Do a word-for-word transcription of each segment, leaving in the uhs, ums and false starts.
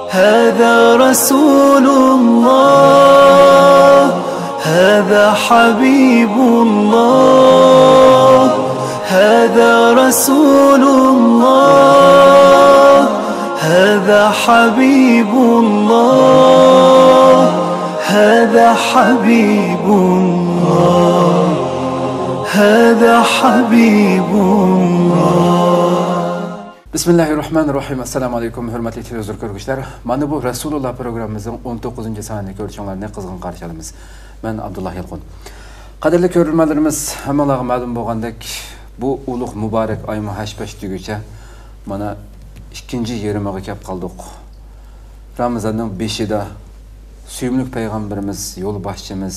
هذا رسول الله، هذا حبيب الله، هذا رسول الله، هذا حبيب الله، هذا حبيب الله، هذا حبيب الله. بسم الله الرحمن الرحيم. السلام عليكم، ھۆرمەتلىك تېلېۋىزور كۆرگۈچىلەر، مانا بۇ رەسۇلۇللا پروگراممىمىزنىڭ ئون توققۇزىنچى سانىنى كۆرۈشۈڭلارنى قىزغىن قارشى ئالىمىز. مەن ئابدۇللا يالقۇن. قەدىرلىك كۆرۈرمەنلىرىمىز، ھەممىڭلارغا مەلۇم بولغاندەك، بۇ ئۇلۇغ مۇبارەك ئايمۇ ھەش-پەش دېگۈچە مانا ئىككىنچى يېرىمىغا كەپ قالدۇق. رامىزاننىڭ بېشىدا سۆيۈملۈك پەيغەمبىرىمىز، يولباشچىمىز،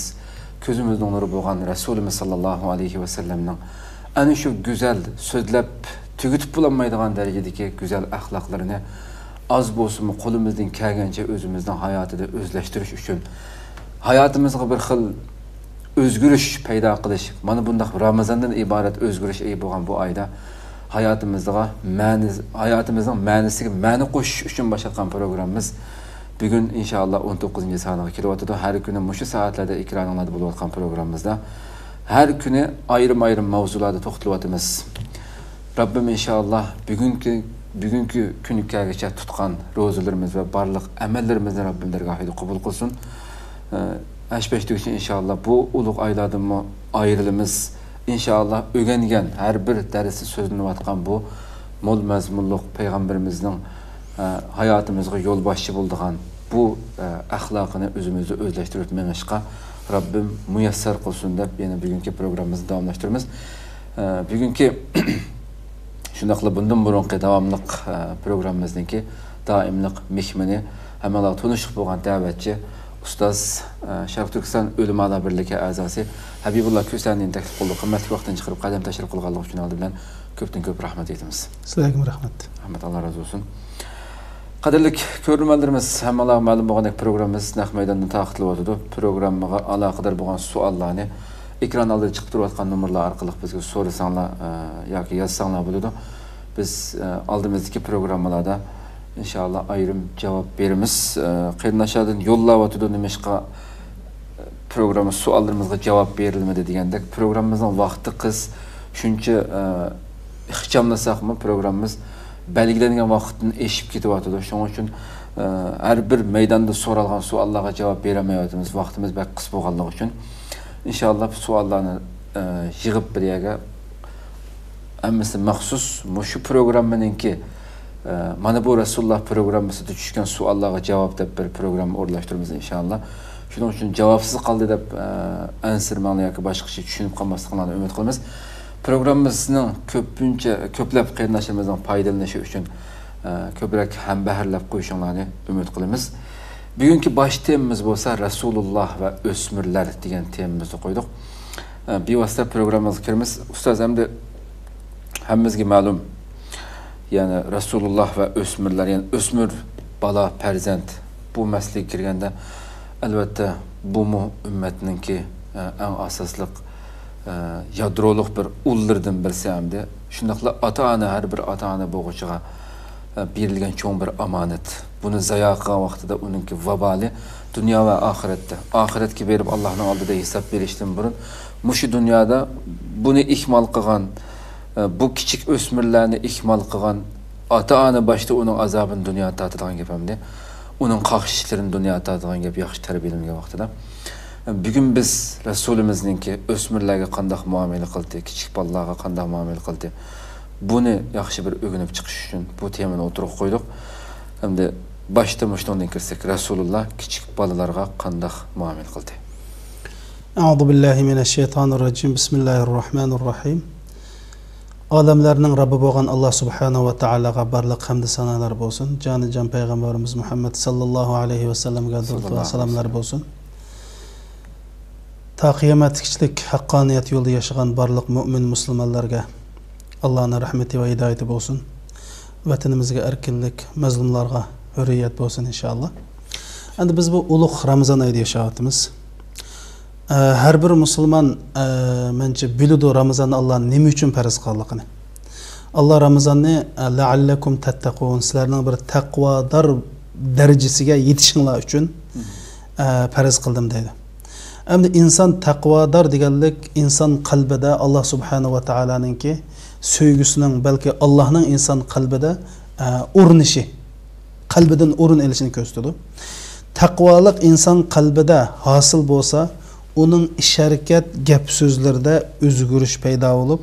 كۆزىمىزنىڭ نۇرى بولغان رەسۇلىمىز ساللاللاھۇ ئەلەيھى ۋەسەللەمنىڭ ئەنە شۇ گۈزەل، سۆزلەپ تۈگىتىپ بولالمايدىغان دەرىجىدىكى گۈزەل ئەخلاقلىرىنى ئاز بولسىمۇ قولىمىزدىن كەلگەنچە ئۆزىمىزنىڭ ھاياتىدا ئۆزلەشتۈرۈش ئۈچۈن، ھاياتىمىزغا بىر خىل ئۆزگىرىش پەيدا قىلىش، مانا بۇنداق رامىزاندىن ئىبارەت ئۆزگىرىش ئېيى بولغان بۇ ئايدا ھاياتىمىزغا مەنە، ھاياتىمىزنىڭ مەنىسىگە مەنە قوشۇش ئۈچۈن باشلاتقان پروگراممىمىز بۈگۈن ئىنشائاللا ئون توققۇزىنچى سانىغا كېلىۋاتىدۇ. ھەر كۈنى مۇشۇ سائەتلەردە ئېكرانىڭلاردا بولۇۋاتقان پروگراممىمىزدا ھەر كۈنى ئايرىم-ئايرىم ماۋزۇلاردا توختىلىۋاتىمىز. رەببىم ئىنشائاللا بۈگۈنكى، بۈگۈنكى كۈنگىچە تۇتقان روزىلىرىمىز ۋە بارلىق ئەمەللىرىمىزنى رەببىم دەرگاھىدا قوبۇل قىلسۇن. ئە، ھەش-پەش دېگۈچە ئىنشائاللا بۇ ئۇلۇغ ئايلاردىنمۇ ئايرىلىمىز. ئىنشائاللا ئۆگەنگەن ھەر بىر دەرستە سۆزلىنىۋاتقان بۇ مول مەزمۇنلۇق پەيغەمبىرىمىزنىڭ، ئە، ھاياتىمىزغا يولباشچى بولىدىغان بۇ، ئە، ئەخلاقىنى ئۆزىمىزدە ئۆزلەشتۈرۈپ مېڭىشقا رەببىم مۇيەسسەر قىلسۇن دەپ يەنە بۈگۈنكى پروگراممىمىزنى داۋاملاشتۇرىمىز. ئە، بۈگۈنكى شۇنداقلا بۇندىن بۇرۇنقى داۋاملىق، ئە، پروگراممىمىزنىڭكى دائىملىق مېھمىنى، ھەممىڭلارغا تونۇشلۇق بولغان دەۋەتچى، ئۇستاز، ئە، شەرقىي تۈركىستان ئۆلىمالار بىرلىكى ئەزاسى ھەبىبۇللا كۆسەنىنى تەكلىپ قىلدۇق. قىممەتلىك ۋاقتىنى چىقىرىپ، قەدەم تەشرىپ قىلغانلىقى ئۈچۈن ئالدى بىلەن كۆپتىن كۆپ رەھمەت ئېيتىمىز. سىلەرگىمۇ رەھمەت. رەھمەت، ئاللا رازى بولسۇن. قەدىرلىك كۆرۈرمەنلىرىمىز، ھەممىڭلارغا مەلۇم بولغاندەك، پروگراممىمىز نەق مەيداندا تارقىتىلىۋاتىدۇ. پروگراممىغا ئالاقىدار بولغان سوئاللارنى ئېكران ئالدىدا چىقىپ تۇرۇۋاتقان نومۇرلار ئارقىلىق بىزگە سورىساڭلار، ئە، ياكى يازساڭلار بولىدۇ. بىز، ئە، ئالدىمىزدىكى پروگراممىلاردا ئىنشائاللا ئايرىم جاۋاب بېرىمىز. ئە، قېرىنداشلاردىن يوللاۋاتىدۇ، نېمىشقا، ئە، پروگرامما سوئاللىرىمىزغا جاۋاب بېرىلمىدى دېگەندەك. پروگراممىمىزنىڭ ۋاقتى قىس، شۇنچە، ئە، ئىخچاملىساقمۇ، پروگراممىمىز بەلگىلەنگەن ۋاقىتتىن ئېشىپ كېتىۋاتىدۇ. شۇنىڭ ئۈچۈن، ئە، ھەر بىر مەيداندا سورالغان سوئاللارغا جاۋاب بېرەلمەيۋاتىمىز، ۋاقتىمىز بەك قىس بولغانلىقى ئۈچۈن. ئىنشائاللا، بۇ سوئاللارنى، ئە، يىغىپ بىر يەرگە، ھەممىسى مەخسۇس مۇشۇ پروگراممىنىڭكى، ئە، مانا بۇ رەسۇلۇللا پروگراممىسىدا چۈشكەن سوئاللارغا جاۋاب دەپ بىر پروگرامما ئورۇنلاشتۇرىمىز ئىنشائاللا. شۇنىڭ ئۈچۈن جاۋابسىز قالدى دەپ، ئە، ئەنسىرىمەڭلار ياكى باشقىچە چۈشىنىپ قالماسلىقىڭلارنى ئۈمىد قىلىمىز. پروگراممىمىزنىڭ كۆپىنچە، كۆپلەپ قېرىنداشلىرىمىزنىڭ پايدىلىنىشى ئۈچۈن، ئە، كۆپرەك ھەمبەھىرلەپ قويۇشۇڭلارنى ئۈمىد قىلىمىز. بۈگۈنكى باش تېمىمىز بولسا رەسۇلۇللا ۋە ئۆسمۈرلەر دېگەن تېمىمىزنى قويدۇق. ئە، بىۋاسىتە پروگراممىمىزغا كىرىمىز. ئۇستاز، ئەمدى ھەممىمىزگە مەلۇم، يەنى رەسۇلۇللا ۋە ئۆسمۈرلەر، يەنى ئۆسمۈر بالا، پەرزەنت بۇ مەسىلىگە كىرگەندە، ئەلۋەتتە، بۇمۇ ئۈممەتنىڭكى، ئە، ئەڭ ئاساسلىق، ئە، يادرولۇق بىر ئۇللىرىدىن بىرسى ئەمدى. شۇنداقلا ئاتا-ئانا، ھەر بىر ئاتا-ئانا بولغۇچىغا، ئە، بېرىلگەن چوڭ بىر ئامانەت. بۇنى زايا قىلغان ۋاقتىدا ئۇنىڭكى ۋابالى دۇنيا ۋە ئاخىرەتتە. ئاخىرەتكە بېرىپ ئاللاھنىڭ ئالدىدا ھېساب بېرىشتىن بۇرۇن مۇشۇ دۇنيادا بۇنى ئىھمال قىلغان، ئە، بۇ كىچىك ئۆسمۈرلەرنى ئىھمال قىلغان ئاتا-ئانا باشتا ئۇنىڭ ئازابىنى دۇنيادا تارتىدىغان گەپ ئەمدى. ئۇنىڭ قاقشىشلىرىنى دۇنيادا تارتىدىغان گەپ ياخشى تەربىيەلىمىگەن ۋاقتىدا. بۈگۈن بىز رەسۇلىمىزنىڭكى ئۆسمۈرلەرگە قانداق مۇئامىلە قىلدى، كىچىك بالىلارغا قانداق مۇئامىلە قىلدى، بۇنى ياخشى بىر ئۆگىنىپ چىقىش ئۈچۈن بۇ تېمىنى ئوتتۇرىغا قويدۇق. ئەمدى باشتا مۇشۇنىڭدىن كىرسەك، رەسۇلۇللا كىچىك بالىلارغا قانداق مۇئامىلە قىلدى؟ أعوذ بالله من الشيطان الرجيم. بسم الله الرحمن الرحيم. ئالەملەرنىڭ رەببى بولغان ئاللا سۇبھانەھۇ ۋە تائالاغا بارلىق ھەمدۇ سانالار بولسۇن. جانى جان پەيغەمبىرىمىز مۇھەممەد ساللاللاھۇ ئەلەيھى ۋەسەللەمگە دۇرۇت ۋە سالاملار بولسۇن. تا قىيامەتلىكچىلىك ھەققانىيەت يولىدا ياشىغان بارلىق مۆمىن مۇسۇلمانلارغا ئاللانىڭ رەھمىتى ۋە ھىدايىتى بولسۇن. ۋەتىنىمىزگە ئەركىنلىك، مەزلۇملارغا ھۆرىيەت بولسۇن ئىنشائاللا. ئەمدى بىز بۇ ئۇلۇغ رامىزان ئايدا ياشاۋاتىمىز. ئە، ھەر بىر مۇسۇلمان، ئە، مەنچە بىلىدۇ رامىزاننى ئاللا نېمە ئۈچۈن پەرز قىلغانلىقىنى. ئاللا رامىزاننى، ئە، لەئەللەكۇم تەتتەقۇن، سىلەرنىڭ بىر تەقۋادار دەرىجىسىگە يېتىشىڭلار ئۈچۈن، ئە، پەرز قىلدىم دەيدۇ. ئەمدى ئىنسان تەقۋادار دېگەنلىك ئىنسان قەلبىدە ئاللا سۇبھانەھۇ ۋە تائالانىڭكى سۆيگۈسىنىڭ، بەلكى ئاللانىڭ ئىنسان قەلبىدە، ئە، ئورنىشى، قەلبىدىن ئورۇن ئېلىشىنى كۆرسىتىدۇ. تەقۋالىق ئىنسان قەلبىدە ھاسىل بولسا، ئۇنىڭ ئىش-ھەرىكەت، گەپ-سۆزلىرىدە ئۆزگىرىش پەيدا بولۇپ،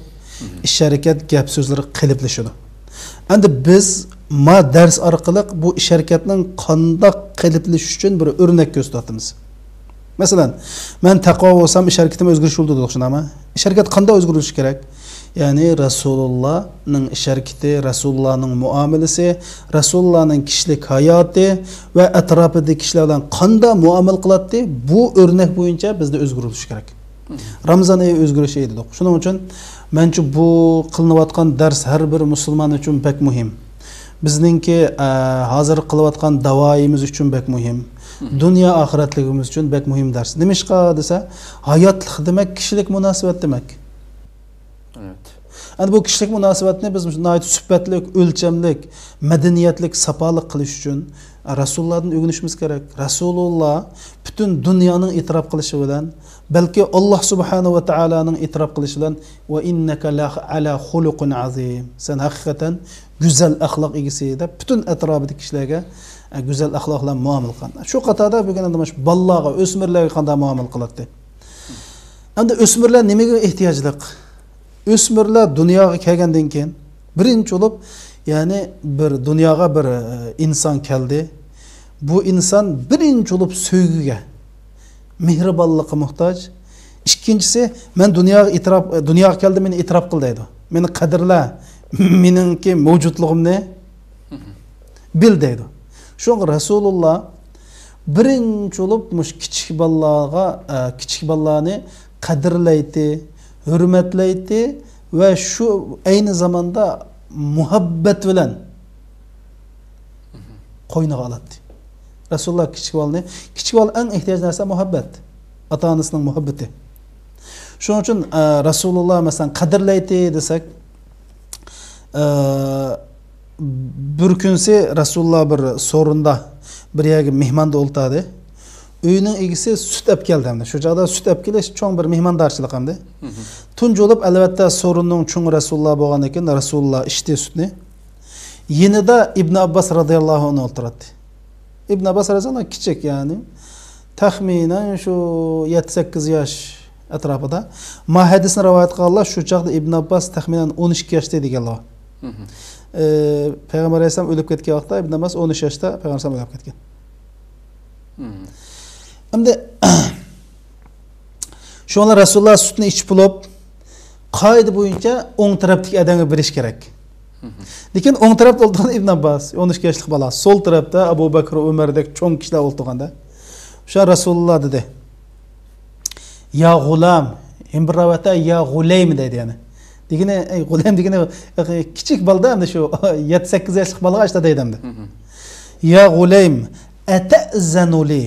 ئىش-ھەرىكەت، گەپ-سۆزلىرى قېلىپلىشىدۇ. ئەمدى بىز ما دەرس ئارقىلىق بۇ ئىش-ھەرىكەتنىڭ قانداق قېلىپلىشىشى ئۈچۈن بىر ئۆرنەك كۆرسىتىۋاتىمىز. مەسىلەن، مەن تەقۋا بولسام، ئىش-ھەرىكىتىم ئۆزگىرىش بولىدۇ دېدۇق، شۇنداقمۇ؟ ئىش-ھەرىكەت قانداق ئۆزگىرىشى كېرەك؟ يەنى رەسۇلۇللانىڭ ئىش-ھەرىكىتى، رەسۇلۇللانىڭ مۇئامىلىسى، رەسۇلۇللانىڭ كىشىلىك ھاياتى ۋە ئەتراپىدىكى كىشىلەر بىلەن قانداق مۇئامىلە قىلاتتى، بۇ ئۆرنەك بويىچە بىزدە ئۆزگىرىلىشى كېرەك. رامىزان ئېيى ئۆزگىرىش ئېيى دېدۇق. شۇنىڭ ئۈچۈن مەنچە بۇ قىلىنىۋاتقان دەرس ھەر بىر مۇسۇلمان ئۈچۈن بەك مۇھىم. بىزنىڭكى، ئە، ھازىر قىلىۋاتقان داۋايىمىز ئۈچۈن بەك مۇھىم. دۇنيا ئاخىرەتلىكىمىز ئۈچۈن بەك مۇھىم دەرس. نېمىشقا دېسە، ھاياتلىق دېمەك كىشىلىك مۇناسىۋەت دېمەك. ئەمدى بۇ كىشىلىك مۇناسىۋەتنى بىز مۇشۇ ناھايىتى سۈپەتلىك، ئۆلچەملىك، مەدەنىيەتلىك، ساپالىق قىلىش ئۈچۈن رەسۇلۇللادىن ئۆگىنىشىمىز كېرەك. رەسۇلۇللا پۈتۈن دۇنيانىڭ ئېتىراپ قىلىشى بىلەن، بەلكى ئاللا سۇبھانەھۇ ۋە تائالانىڭ ئېتىراپ قىلىشى بىلەن، «ۋە ئىننەكە لە ئەلا خۇلۇقىن ئەزىم.» سەن ھەقىقەتەن گۈزەل ئەخلاق ئىگىسى دەپ پۈتۈن ئەتراپىدىكى كىشىلەرگە، ئە، گۈزەل ئەخلاق بىلەن مۇئامىلە قىلغان. شۇ قاتاردا بۈگۈن ئەمدى مانا شۇ بالىلارغا، ئۆسمۈرلەرگە قانداق مۇئامىلە قىلاتتى؟ ئەمدى ئۆسمۈرلەر نېمىگە ئېھتىياجلىق؟ ئۆسمۈرلەر دۇنياغا كەلگەندىن كېيىن، بىرىنچى بولۇپ، يەنى بىر دۇنياغا بىر، ئە، ئىنسان كەلدى. بۇ ئىنسان بىرىنچى بولۇپ سۆيگۈگە، مېھرىبانلىققا موھتاج. ئىككىنچىسى، مەن دۇنياغا ئېتىراپ، دۇنياغا كەلدىم، مېنى ئېتىراپ قىل دەيدۇ. مېنى قەدىرلە، مېنىڭكى مەۋجۇتلۇقۇمنى بىل دەيدۇ. شۇڭا رەسۇلۇللا بىرىنچى بولۇپ مۇشۇ كىچىك بالىلارغا، ئە، كىچىك بالىلارنى قەدىرلەيتتى، ھۆرمەتلەيتتى ۋە شۇ ئەينى زاماندا مۇھەببەت بىلەن قوينىغا ئالاتتى. رەسۇلۇللا كىچىك بالىنى، كىچىك بالا ئەڭ ئېھتىياج نەرسە مۇھەببەت. ئاتا-ئانىسىنىڭ مۇھەببىتى. شۇنىڭ ئۈچۈن، ئە، رەسۇلۇللا مەسىلەن قەدىرلەيتتى دېسەك، ئە، بىر كۈنسى رەسۇلۇللا بىر سورۇندا بىر يەرگە مېھماندا ئولتۇردى. ئۆينىڭ ئىگىسى سۈت ئەپ كەلدى ئەمدى. شۇ چاغدا سۈت ئەپ كېلىش چوڭ بىر مېھماندارچىلىق ئەمدى. تۇنجى بولۇپ، ئەلۋەتتە، سورۇننىڭ چوڭى رەسۇلۇللا بولغاندىكىن، رەسۇلۇللا ئىچتى سۈتنى. يېنىدا ئىبن ئابباس رازىياللاھۇ ئەنھۇ ئولتۇراتتى. ئىبن ئابباس رازىياللاھۇ ئەنھۇ كىچىك، يەنى تەخمىنەن شۇ يەتتە سەككىز ياش ئەتراپىدا. ما ھەدىسنى رىۋايەت قىلغانلار شۇ چاغدا ئىبن ئابباس تەخمىنەن ئون ئىككى ياشتا دېگەنلەر بار. ئى، پەيغەمبەر ئەلەيھىسسالام ئۆلۈپ كەتكەن ۋاقىتتا ئىبن ئابباس ئون ئۈچ ياشتا پەيغەمبەر ئەلەيھىسسالام ئۆلۈپ كەتكەن. ئەمدى شۇڭا رەسۇلۇللا سۈتنى ئىچىپ بولۇپ، قائىدە بويىچە ئوڭ تەرەپتىكى ئادەمگە بېرىش كېرەك. لېكىن ئوڭ تەرەپتە ئولتۇرغان ئىبن ئابباس، ئون ئىككى ياشلىق بالا، سول تەرەپتە ئەبۇ بەكرى، ئۆمەردەك چوڭ كىشىلەر ئولتۇرغاندا، شۇ رەسۇلۇللا دېدى، «يا غۇلام»، يەنە بىر رىۋايەتتە «يا غۇلەيم» دەيدۇ يەنى. دېگىنى، ئەي، غۇلەيم دېگىنى، ئە، كىچىك بالىدا ئەمدى شۇ يەتتە سەككىز ياشلىق بالىغا ئاشتا دەيدۇ ئەمدى. «يا غۇلەيم، ئەتەئزەنۇ لى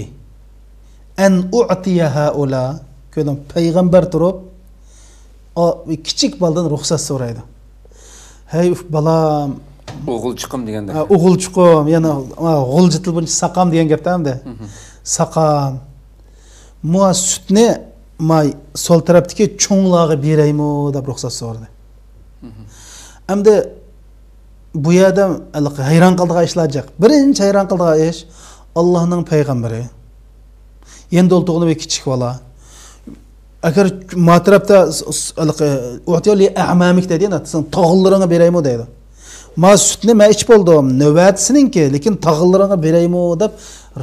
ئەن ئۇئتىيە ھەئۇلا.» كۆردۈڭ، پەيغەمبەر تۇرۇپ، ئا، كىچىك بالىدىن رۇخسەت سورايدۇ. «ھەي، ئۇف، بالام.» ئوغۇلچىقىم دېگەندەك. ھە، ئوغۇلچىقىم، يەنە، ھە، غۇلجا تىل بويىچە ساقام دېگەن گەپتە ئەمدى. ساقام. مۇ سۈتنى ما سول تەرەپتىكى چوڭلارغا بېرەيمۇ دەپ رۇخسەت سورىدى. ئەمدى بۇ يەردە ھېلىقى ھەيران قالىدىغان ئىشلار جىق. بىرىنچى ھەيران قالىدىغان ئىش، ئاللانىڭ پەيغەمبىرى. يېنىدا ئولتۇرغىنى بىر كىچىك بالا. ئەگەر ما تەرەپتە س-، س-، ھېلىقى، «ئۇئتىيە لى ئەئمامىك» دەيدۇ، سېنىڭ تاغىلىرىڭغا بېرەيمۇ دەيدۇ. ما سۈتنى مەن ئىچىپ بولدۇم، نۆۋەتى سېنىڭكى، لېكىن تاغىلىرىڭغا بېرەيمۇ دەپ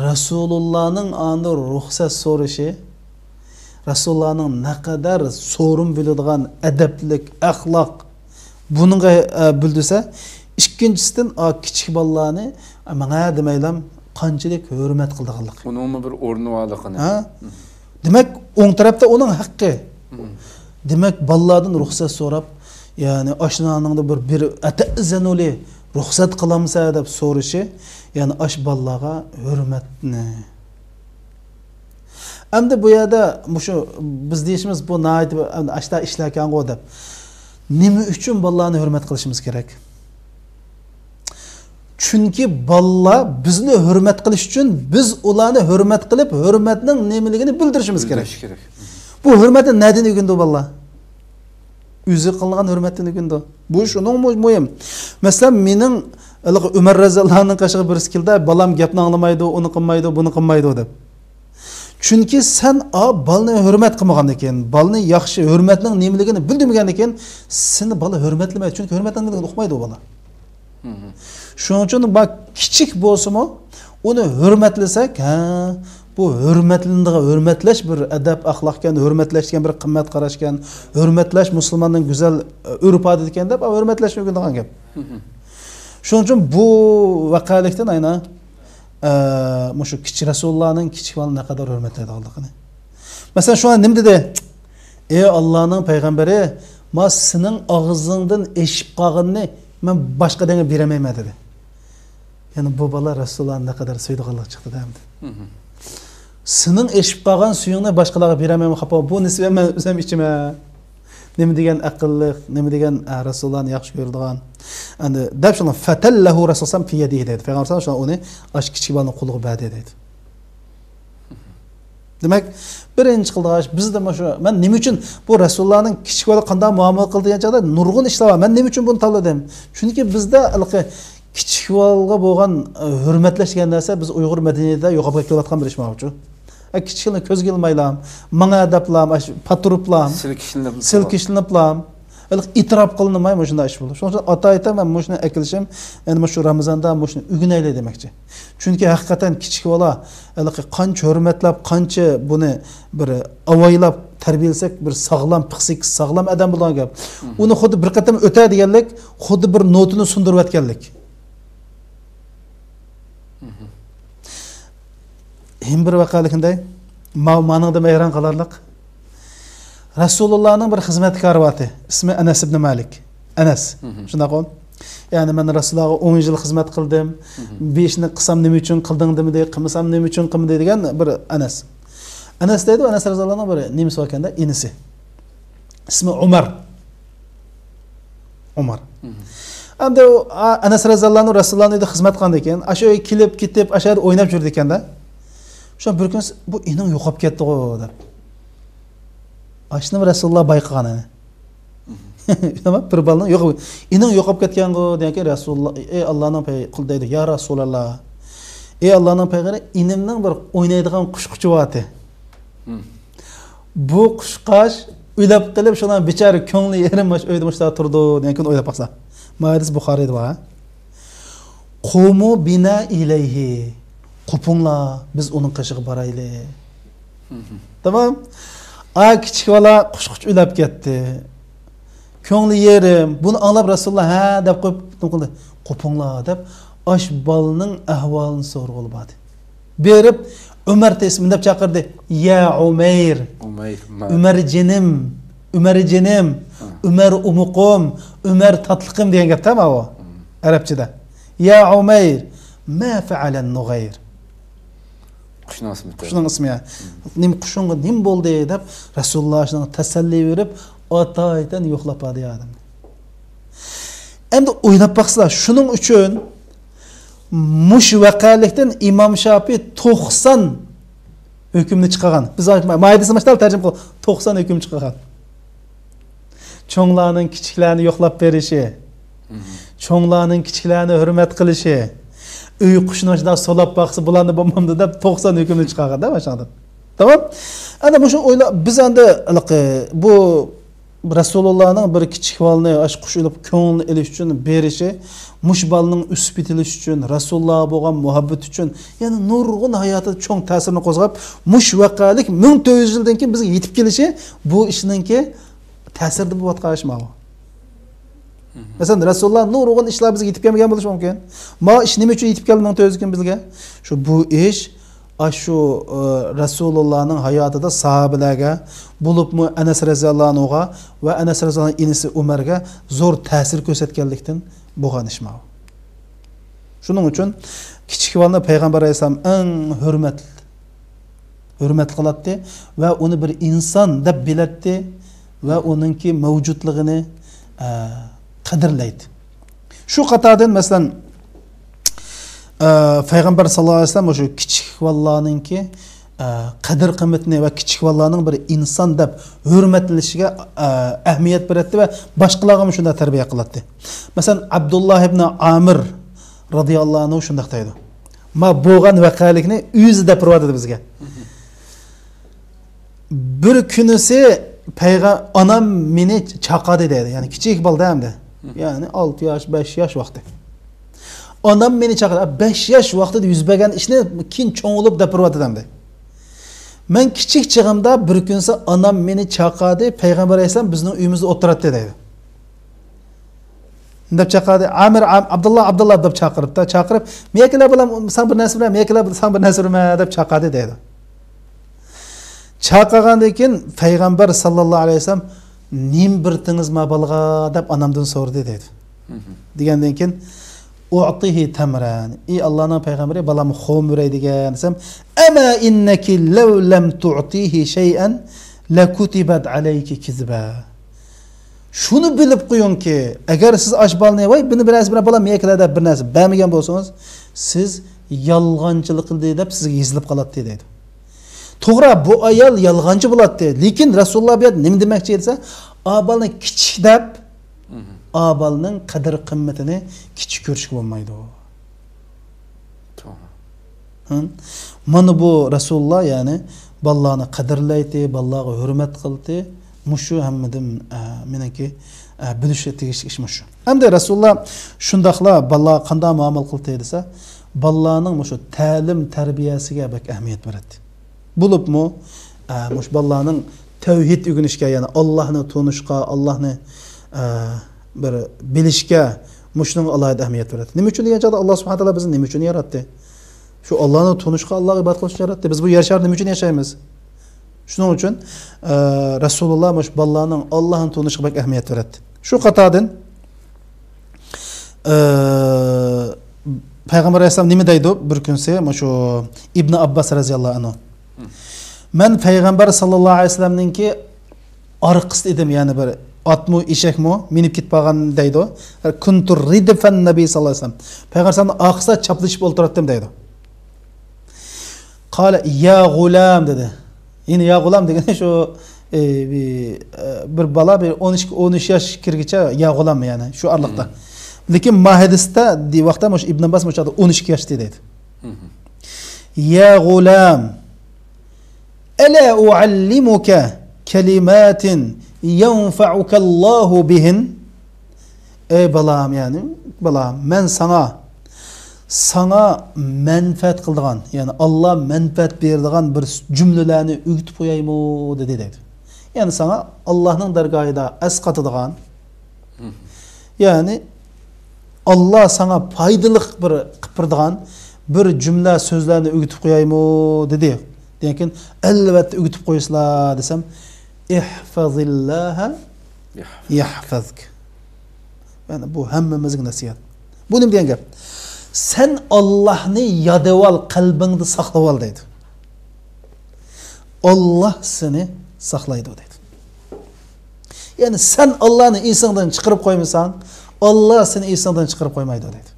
رەسۇلۇللانىڭ ئاندىن رۇخسەت سورىشى، رەسۇلۇللانىڭ نەقەدەر سورۇن بىلىدىغان، ئەدەپلىك، ئەخلاق، بۇنىڭغا، ئە، بىلدۈرسە، ئىككىنچىسىدىن، ئا، كىچىك بالىلارنى، ئا، ماڭا دېمەيلام، قانچىلىك ھۆرمەت قىلىدىغانلىقى. ئۇنىڭمۇ بىر ئورنى بارلىقىنى. ھە؟ دېمەك، ئوڭ تەرەپتە ئۇنىڭ ھەققى. دېمەك، بالىلاردىن رۇخسەت سوراپ، يەنى ئاشنانىڭدا بىر، بىر «ئەتەئزەنۇ لى، رۇخسەت قىلامسەن؟» دەپ سورىشى، يەنى ئاش بالىلارغا ھۆرمەتنى. ئەمدى بۇ يەردە مۇشۇ بىز دېيىشىمىز بۇ ناھايىتى بىر ئەمدى ئاشتا ئىشلاركەنغۇ دەپ. نېمە ئۈچۈن بالىلارنى ھۆرمەت قىلىشىمىز كېرەك؟ چۈنكى بالىلار بىزنى ھۆرمەت قىلىش ئۈچۈن بىز ئۇلارنى ھۆرمەت قىلىپ، ھۆرمەتنىڭ نېمىلىكىنى بىلدۈرۈشىمىز كېرەك. بىلدۈرۈش كېرەك. بۇ ھۆرمەتنى نەدىن ئۆگىنىدۇ بالىلار؟ ئۆزى قىلغان ھۆرمەتتىن ئۆگىنىدۇ. بۇ شۇنىڭ مۇ-، مۇھىم. مەسىلەن، مېنىڭ ھېلىقى ئۆمەر رەزىياللاھۇ ئەنھۇنىڭ قېشىغا بىرسى كېلدى، بالام گەپنى ئاڭلىمايدۇ، ئۇنى قىلمايدۇ، بۇنى قىلمايدۇ دەپ. چۈنكى سەن ئا بالىنى ھۆرمەت قىلمىغاندىن كېيىن، بالىنى ياخشى ھۆرمەتنىڭ نېمىلىكىنى بىلدۈرمىگەندىن كېيىن، سېنى بالا ھۆرمەتلىمەيدۇ. چۈنكى ھۆرمەتنىڭ نېمىلىكىنى ئۇقمايدۇ بالا. شۇنىڭ ئۈچۈن بۇ كىچىك بولسىمۇ ئۇنى ھۆرمەتلىسەك، ھە، بۇ ھۆرمەتلىنىدىغان، ھۆرمەتلەش بىر ئەدەپ ئەخلاقكەن، ھۆرمەتلەش دېگەن بىر قىممەت قاراشكەن، ھۆرمەتلەش مۇسۇلماننىڭ گۈزەل ئۆرپ ئادىتىكەن دەپ ھۆرمەتلەشنى ئۆگىنىدىغان گەپ. شۇنىڭ ئۈچۈن بۇ ۋەقەلىكتىن ئاينا، ئە، مۇشۇ كىچىك رەسۇلۇللانىڭ كىچىك بالىنى نەقەدەر ھۆرمەتلەيدىغانلىقىنى. مەسىلەن، شۇڭا نېمە دېدى؟ ئى ئاللانىڭ پەيغەمبىرى، ما سېنىڭ ئاغزىڭدىن ئېشىپ قالغىنىنى مەن باشقا ئادەمگە بېرەلمەيمەن دېدى. يەنى بۇ بالا رەسۇلۇللانى نەقەدەر سۆيىدىغانلىقى چىقتى دە ئەمدى. سېنىڭ ئېشىپ قالغان سۈيۈڭنى باشقىلارغا بېرەلمەيمەن خاپا، بۇ نېسىۋەننى مەن ئۆزۈم ئىچىمەن. نېمە دېگەن ئەقىللىق، نېمە دېگەن، ئە، رەسۇلۇللانى ياخشى كۆرىدىغان. ئەمدى دەپ شۇنى، فەتەللەھۇ رەسۇلۇللا فى يەدىھى دەيدۇ. پەيغەمبەر شۇڭا ئۇنى ئاشۇ كىچىك بالىنىڭ قولىغا بەردى دەيدۇ. دېمەك، بىرىنچى قىلىدىغان ئىش، بىزدە مۇشۇ، مەن نېمە ئۈچۈن بۇ رەسۇلۇللانىڭ كىچىك بالىغا قانداق مۇئامىلە قىلدى دېگەن چاغدا نۇرغۇن ئىشلار بار. مەن نېمە ئۈچۈن بۇنى تاللىدىم؟ چۈنكى بىزدە ھېلىقى كىچىك بالىغا بولغان، ئە، ھۆرمەتلەش دېگەن نەرسە بىز ئۇيغۇر مەدەنىيىتىدە يوقاپ كېتىۋاتقان بىر ئىش ماۋۇچۇ. ئە، كىچىكىنى كۆزگە ئىلمايلام، ماڭا دەپلام، ئاش-، پاتۇرۇپلام، سىلكىشلىنىپلام. سىلكىشلىنىپلام. ھېلىقى ئېتىراپ قىلىنماي مۇشۇنداق ئىش بولىدۇ. شۇنىڭ ئۈچۈن ئاتايىتەن مەن مۇشۇنى ئەكېلىشىم، يەنى مۇشۇ رامىزاندا مۇشۇنى ئۆگىنەيلى دېمەكچى. چۈنكى ھەقىقەتەن كىچىك بالا ھېلىقى قانچە ھۆرمەتلەپ، قانچە بۇنى بىر ئاۋايلاپ تەربىيەلىسەك، بىر ساغلام، پىسخىكىسى ساغلام ئادەم بولىدىغان گەپ. ئۇنى خۇددى بىر قېتىم ئۆتە دېگەنلىك، خۇددى بىر نوتىنى سۇندۇرۇۋەتكەنلىك. ھېم بىر ۋەقەلىكىندەي، ما-، مانىڭدىن ھەيران قالارلىق. رەسۇلۇللانىڭ بىر خىزمەتكارى بارتى. ئىسمى ئەنەس ئىبنى مالىك. ئەنەس. شۇنداققۇ؟ يەنى مەن رەسۇلۇللاغا ئون يىل خىزمەت قىلدىم. بۇ ئىشنى قىلسام نېمە ئۈچۈن قىلدىڭ دېمىدى، قىلمىسام نېمە ئۈچۈن قىلمىدى دېگەن بىر ئەنەس. ئەنەس دەيدۇ، ئەنەس رەزىياللانىڭ بىر نېمىسى باركەن-دە، ئىنىسى. ئىسمى ئۇمار. ئۇمار. ئەمدى ئۇ، ئا، ئەنەس رەزىياللانۇ رەسۇلۇللانىڭ ئۆيىدە خىزمەت قىلغاندىكىن، ئاشۇ ئۆيگە كېلىپ، كېتىپ، ئاشۇ يەردە ئويناپ يۈرىدىكەن-دە. شۇ بىر كۈنى، بۇ ئىنىڭ يوقاپ كەتتىغۇ دەپ. ئاشۇنى رەسۇلۇللا بايقىغان ئەنە. بىر بالىنىڭ يوق، ئىنىڭ يوقاپ كەتكەنغۇ دېگەنكى رەسۇلۇللا، ئەي ئاللانىڭ پەي-، قۇلى دەيدۇ، يا رەسۇلۇللا. ئەي ئاللانىڭ پەيغەمبىرى، ئىنىمنىڭ بىر ئوينايدىغان قۇشقۇچى بارتى. بۇ قۇشقاچ ئۆلۈپ قېلىپ، شۇنىڭ بىچارە كۆڭلى يېرىم مۇشۇ ئۆيدە مۇشۇنداق تۇرىدۇ دېگەن كۈنى ئويلاپ باقسا. ما ھەدىس بۇخارىيدا بار. قۇمۇ بىنا ئىلەيھى. قوپۇڭلار، بىز ئۇنىڭ قېشىغا بارايلى. تامام. ئا كىچىك بالا قۇشقۇچ ئۆلۈپ كەتتى. كۆڭلى يېرىم. بۇنى ئاڭلاپ رەسۇلۇللا ھە دەپ قويۇپ، نېمە قىلدى؟ قوپۇڭلار دەپ، ئاش بالىنىڭ ئەھۋالىنى سورىغىلى باردى. بېرىپ، ئۆمەر تېسمىن دەپ چاقىردى. يا ئۇمەير. ئۇمەير، ئۇمەر. ئۆمەر جېنىم، ئۆمەر جېنىم، ھە. ئۆمەر ئومىقىم، ئۆمەر تاتلىقىم دېگەن گەپتە ماۋۇ. ئەرەبچىدە. يا ئۇمەير، ما فەئەلەن نۇغەير. قۇشنىڭ ئىسمى. قۇشنىڭ ئىسمى، يا. نېمە قۇشۇڭغا نېمە بولدى دەپ رەسۇلۇللا شۇنىڭغا تەسەللى بېرىپ، ئاتايىتەن يوقلاپ باردى ئادەمنى. ئەمدى ئويلاپ باقسىلا، شۇنىڭ ئۈچۈن مۇشۇ ۋەقەلىكتىن ئىمام شاپىي توقسان ھۆكۈمنى چىقارغان. بىز مايدىسى ماشتال تەرجىمە قىلىپ، توقسان ھۆكۈم چىقارغان. چوڭلارنىڭ كىچىكلەرنى يوقلاپ بېرىشى، چوڭلارنىڭ كىچىكلەرنى ھۆرمەت قىلىشى، ئۆي قۇشىنى شۇنداق سولاپ باقسا بولامدۇ بولمامدۇ دەپ توقسان ھۆكۈمنى چىقارغان-دە ماشۇنىڭدىن. تامام؟ ئەنە مۇشۇ ئويلا-، بىز ئەمدى ھېلىقى بۇ رەسۇلۇللانىڭ بىر كىچىك بالىنى ئاشۇ قۇش ئۆلۈپ كۆڭلىنى ئېلىش ئۈچۈن بېرىشى، مۇشۇ بالىنىڭ ئۆسۈپ يېتىلىشى ئۈچۈن، رەسۇلۇللاغا بولغان مۇھەببىتى ئۈچۈن، يەنە نۇرغۇن ھاياتىدا چوڭ تەسىرنى قوزغاپ، مۇشۇ ۋەقەلىك مىڭ تۆت يۈز يىلدىن كېيىن بىزگە يېتىپ كېلىشى بۇ ئىشنىڭكى تەسىرىدە بولۇۋاتقان ئىش ماۋۇ. مەسىلەن، رەسۇلۇللا نۇرغۇن ئىشلار بىزگە يېتىپ كەلمىگەن بولۇشى مۇمكىن. ما ئىش نېمە ئۈچۈن يېتىپ كەلدى مىڭ تۆت يۈز يىل كېيىن بىزگە؟ شۇ بۇ ئىش ئاشۇ، ئە، رەسۇلۇللانىڭ ھاياتىدا ساھابىلەرگە، بولۇپمۇ ئەنەس رەزىياللانۇغا ۋە ئەنەس رەزىياللانىڭ ئىنىسى ئۆمەرگە زور تەسىر كۆرسەتكەنلىكتىن بولغان ئىش ماۋۇ. شۇنىڭ ئۈچۈن كىچىك بالىنى پەيغەمبەر ئەلەيھىسسالام ئەڭ ھۆرمەت، ھۆرمەت قىلاتتى ۋە ئۇنى بىر ئىنسان دەپ بىلەتتى ۋە ئۇنىڭكى مەۋجۇتلۇقىنى، ئە، قەدىرلەيتتى. شۇ قاتاردىن، مەسىلەن، ئە، پەيغەمبەر ساللاللاھۇ ئەلەيھى ۋەسەللەم مۇشۇ كىچىك بالىلارنىڭكى، ئە، قەدىر-قىممىتىنى ۋە كىچىك بالىلارنىڭ بىر ئىنسان دەپ ھۆرمەتلىنىشىگە، ئە، ئەھمىيەت بېرەتتى ۋە باشقىلارغىمۇ شۇنداق تەربىيە قىلاتتى. مەسىلەن، ئابدۇللا ئىبنى ئامىر رازىياللاھۇ ئەنھۇ شۇنداق دەيدۇ. ما بولغان ۋەقەلىكنى ئۆزى دەپ بېرىۋاتىدۇ بىزگە. بىر كۈنىسى پەيغە-، ئانام مېنى چاقادى دەيدۇ. يەنى كىچىك بالىدا ئەمدى. يەنى ئالتە ياش، بەش ياش ۋاقتى. ئانام مېنى چاقىدى. بەش ياش ۋاقتىدا يۈز بەرگەن ئىشنى كېيىن چوڭ بولۇپ دەپ بېرىۋاتىدۇ ئەمدى. مەن كىچىك چېغىمدا بىر كۈنسى ئانام مېنى چاقادى، پەيغەمبەر ئەلەيھىسسالام بىزنىڭ ئۆيىمىزدە ئولتۇراتتى دەيدۇ. دەپ چاقىردى. ئامىر، ئام-، ئابدۇللا، ئابدۇللا دەپ چاقىرىپتا، چاقىرىپ، مېيەكىلە بالام، ساڭا بىر نەرسە بېرىمەن، مېيەكىلە ساڭا بىر نەرسە بېرىمەن دەپ چاقىردى دەيدۇ. چاقىرغاندىن كېيىن پەيغەمبەر ساللاللاھۇ ئەلەيھى ۋەسەللەم، نېمە بېرىتىڭىز ما بالىغا دەپ ئانامدىن سورىدى دەيدۇ. دېگەندىن كېيىن، ئۇئتىھى تەمرەن. ئى ئاللانىڭ پەيغەمبىرى، بالامغا خورما بېرەي دېگەن دېسەم، ئەما ئىننەكى لەۋ لەم تۇئتىھى شەيئەن لەكۇتىبەت ئەلەيكى كىزبە. شۇنى بىلىپ قويۇڭكى، ئەگەر سىز ئاش بالىنى، ۋاي، بۇنى بىر نەرسە بىر بالا مېيەكلە دەپ بىر نەرسە بەرمىگەن بولسىڭىز، سىز يالغانچىلىق قىلدى دەپ سىزگە يېزىلىپ قالاتتى دەيدۇ. توغرا، بۇ ئايال يالغانچى بولاتتى، لېكىن رەسۇلۇللا بۇ يەردە نېمە دېمەكچى دېسە، ئا بالىنى كىچىك دەپ، ئا بالىنىڭ قەدىر قىممىتىنى كىچىك كۆرۈشكە بولمايدۇ. توغرا. ھە؟ مانا بۇ رەسۇلۇللا، يەنى بالىلارنى قەدىرلەيتتى، بالىلارغا ھۆرمەت قىلاتتى. مۇشۇ ھەممىدىن، ئە، مېنىڭكى، ئە، بىلىشكە تېگىشلىك ئىش مۇشۇ. ئەمدى رەسۇلۇللا شۇنداقلا بالىلارغا قانداق مۇئامىلە قىلاتتى دېسە، بالىلارنىڭ مۇشۇ تەلىم تەربىيەسىگە بەك ئەھمىيەت بېرەتتى. بولۇپمۇ، ئە، مۇشۇ بالىلارنىڭ تەۋھىد ئۆگىنىشكە، يەنى ئاللاھنى تونۇشقا، ئاللاھنى، ئە، بىر بىلىشكە، مۇشۇنىڭغا ئالاھىدە ئەھمىيەت بېرىدۇ. نېمە ئۈچۈن دېگەن چاغدا، ئاللا سۇبھانە تائالا بىزنى نېمە ئۈچۈن ياراتتى؟ شۇ ئاللانى تونۇشقا، ئاللاغا ئىبادەت قىلىش ئۈچۈن ياراتتى. بىز بۇ يەر شارىدا نېمە ئۈچۈن ياشايمىز؟ شۇنىڭ ئۈچۈن، ئە، رەسۇلۇللا مۇشۇ بالىلارنىڭ ئاللاھنى تونۇشىغا بەك ئەھمىيەت بېرەتتى. شۇ قاتاردىن، ئە، پەيغەمبەر ئەلەيھىسسالام نېمە دەيدۇ؟ بىر كۈنسى مۇشۇ ئىبنى ئابباس رەزىياللاھۇ ئەنھۇ، مەن پەيغەمبەر ساللاللاھۇ ئەلەيھى ۋەسەللەمنىڭكى ئارقىسىدا ئىدىم، يەنى بىر ئاتمۇ، ئېشەكمۇ مىنىپ كېتىپ قالغان دەيدۇ. كۇنتۇ رىدفەن نەبىي ساللاللاھۇ ئەلەيھى ۋەسەللەم. پەيغەمبەر ئارقىسىدا چاپلىشىپ ئولتۇراتتىم دەيدۇ. قالە يا غۇلام دېدى. يەنى يا غۇلام دېگىنى شۇ، ئى، بى-، ئى، بىر بالا، بىر ئون ئىككى، ئون ئۈچ ياش كىرگىچە يا غۇلام، يەنى شۇ ئارىلىقتا. لېكىن ما ھەدىستە دېۋاقتا مۇشۇ ئىبن ئابباس مۇشۇ چاغدا ئون ئىككى ياشتا دەيدۇ. يا غۇلام، ئەلا ئۇئەللىمۇكە كەلىماتىن يەنفەئۇكەللاھۇ بىھىن. ئەي بالام، يەنى بالام، مەن ساڭا، ساڭا مەنپەئەت قىلىدىغان، يەنى ئاللا مەنپەئەت بېرىدىغان بىر جۈملىلەرنى ئۆگىتىپ قويايمۇ دېدى دەيدۇ. يەنى ساڭا ئاللانىڭ دەرگاھىدا ئەسقاتىدىغان، يەنى ئاللا ساڭا پايدىلىق بىر قىلىپ بېرىدىغان بىر جۈملە سۆزلەرنى ئۆگىتىپ قويايمۇ دېدى. دېگەن كېيىن، ئەلۋەتتە ئۆگىتىپ قويىسىلا دېسەم، ئىھفەزىللاھە يەھفەزك. يەنى بۇ ھەممىمىزگە نەسىھەت. بۇ نېمە دېگەن گەپ؟ سەن ئاللاھنى يادىۋال، قەلبىڭدە ساقلىۋال دەيدۇ. ئاللا سېنى ساقلايدۇ دەيدۇ. يەنى سەن ئاللانى ئېسىڭدىن چىقىرىپ قويمىساڭ، ئاللا سېنى ئېسىڭدىن چىقىرىپ قويمايدۇ دەيدۇ.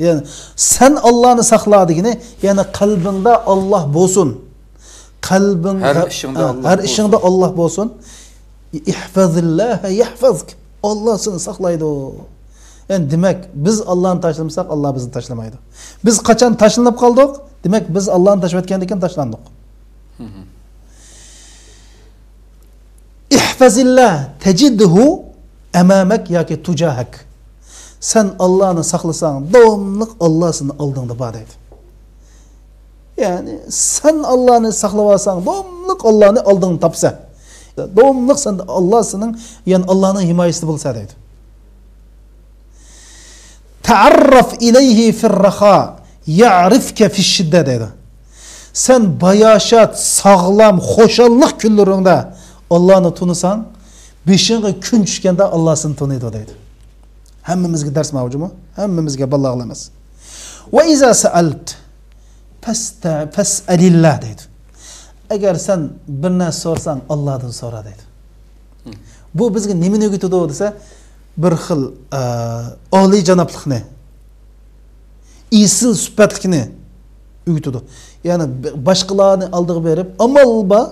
يەنى سەن ئاللانى ساقلا دېگىنى، يەنى قەلبىڭدە ئاللا بولسۇن. قەلبىڭ ھەر ئىشىڭدا ئاللا بولسۇن. ئىھفەزىللاھە يەھفەزك. ئاللا سېنى ساقلايدۇ. يەنى دېمەك، بىز ئاللانى تاشلىمىساق، ئاللا بىزنى تاشلىمايدۇ. بىز قاچان تاشلىنىپ قالدۇق؟ دېمەك، بىز ئاللانى تاشلىۋەتكەندىن كېيىن تاشلاندۇق. ئىھفەزىللا تەجىدھۇ ئەمامەك ياكى تۇجاھەك. سەن ئاللانى ساقلىساڭ، داۋاملىق ئاللا سېنى ئالدىڭدا بار دەيدۇ. يەنى سەن ئاللانى ساقلىۋالساڭ، داۋاملىق ئاللانى ئالدىڭدا تاپسەن. داۋاملىق سەن، ئاللا سېنىڭ، يەنى ئاللانىڭ ھىمايىسىدە بولىسەن دەيدۇ. تەئەررەف ئىلەيھى فىررەخا يەئرىفكە فىششىددە دەيدۇ. سەن باياشات، ساغلام، خۇشاللىق كۈنلىرىڭدە ئاللانى تونۇساڭ، بېشىڭغا كۈن چۈشكەندە ئاللا سېنى تونۇيدۇ دەيدۇ. ھەممىمىزگە دەرس ماۋۇ جۇمۇ. ھەممىمىزگە بالىلارغىلا ئەمەس. ۋە ئىزا سەئەلت فەستە-، فەسئەلىللا دەيدۇ. ئەگەر سەن بىر نەرسە سورىساڭ، ئاللادىن سورا دەيدۇ. بۇ بىزگە نېمىنى ئۆگىتىدۇ دېسە، بىر خىل، ئە، ئالىيجانابلىقنى، ئېسىل سۈپەتلىكنى ئۆگىتىدۇ. يەنى ب-، باشقىلارنى ئالدىغا بېرىپ، ئامال بار،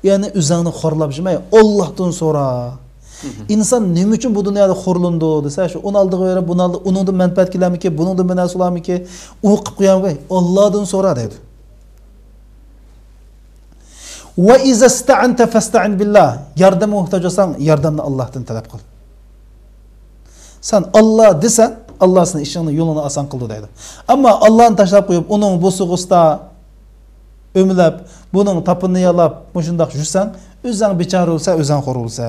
يەنى ئۆزۈڭنى خورلاپ يۈرمەي، ئاللاھتىن سورا. ئىنسان نېمە ئۈچۈن بۇ دۇنيادا خورلىنىدۇ دېسە، شۇ ئۇنى ئالدىغا بېرىپ، بۇنى ئالدى-، ئۇنىڭدىن مەنپەئەت كېلەرمىكى، بۇنىڭدىن بىر نەرسە بولارمىكى، ئۇ قىلىپ قويارمىكى، ئاللادىن سورا دەيدۇ. ۋە ئىزەستەئەنتە فەستەئىن بىللا. ياردەمگە موھتاج بولساڭ، ياردەمنى ئاللاھتىن تەلەپ قىل. سەن ئاللا دېسەڭ، ئاللا سېنىڭ ئىشىڭنى، يولۇڭنى ئاسان قىلىدۇ دەيدۇ. ئەمما ئاللانى تاشلاپ قويۇپ، ئۇنىڭ بوسۇغىسىدا ئۆمىلەپ، بۇنىڭ تاپىنىنى يالاپ، مۇشۇنداق يۈرسەڭ، ئۆزۈڭ بىچارە بولسا، ئۆزۈڭ خور بولسا.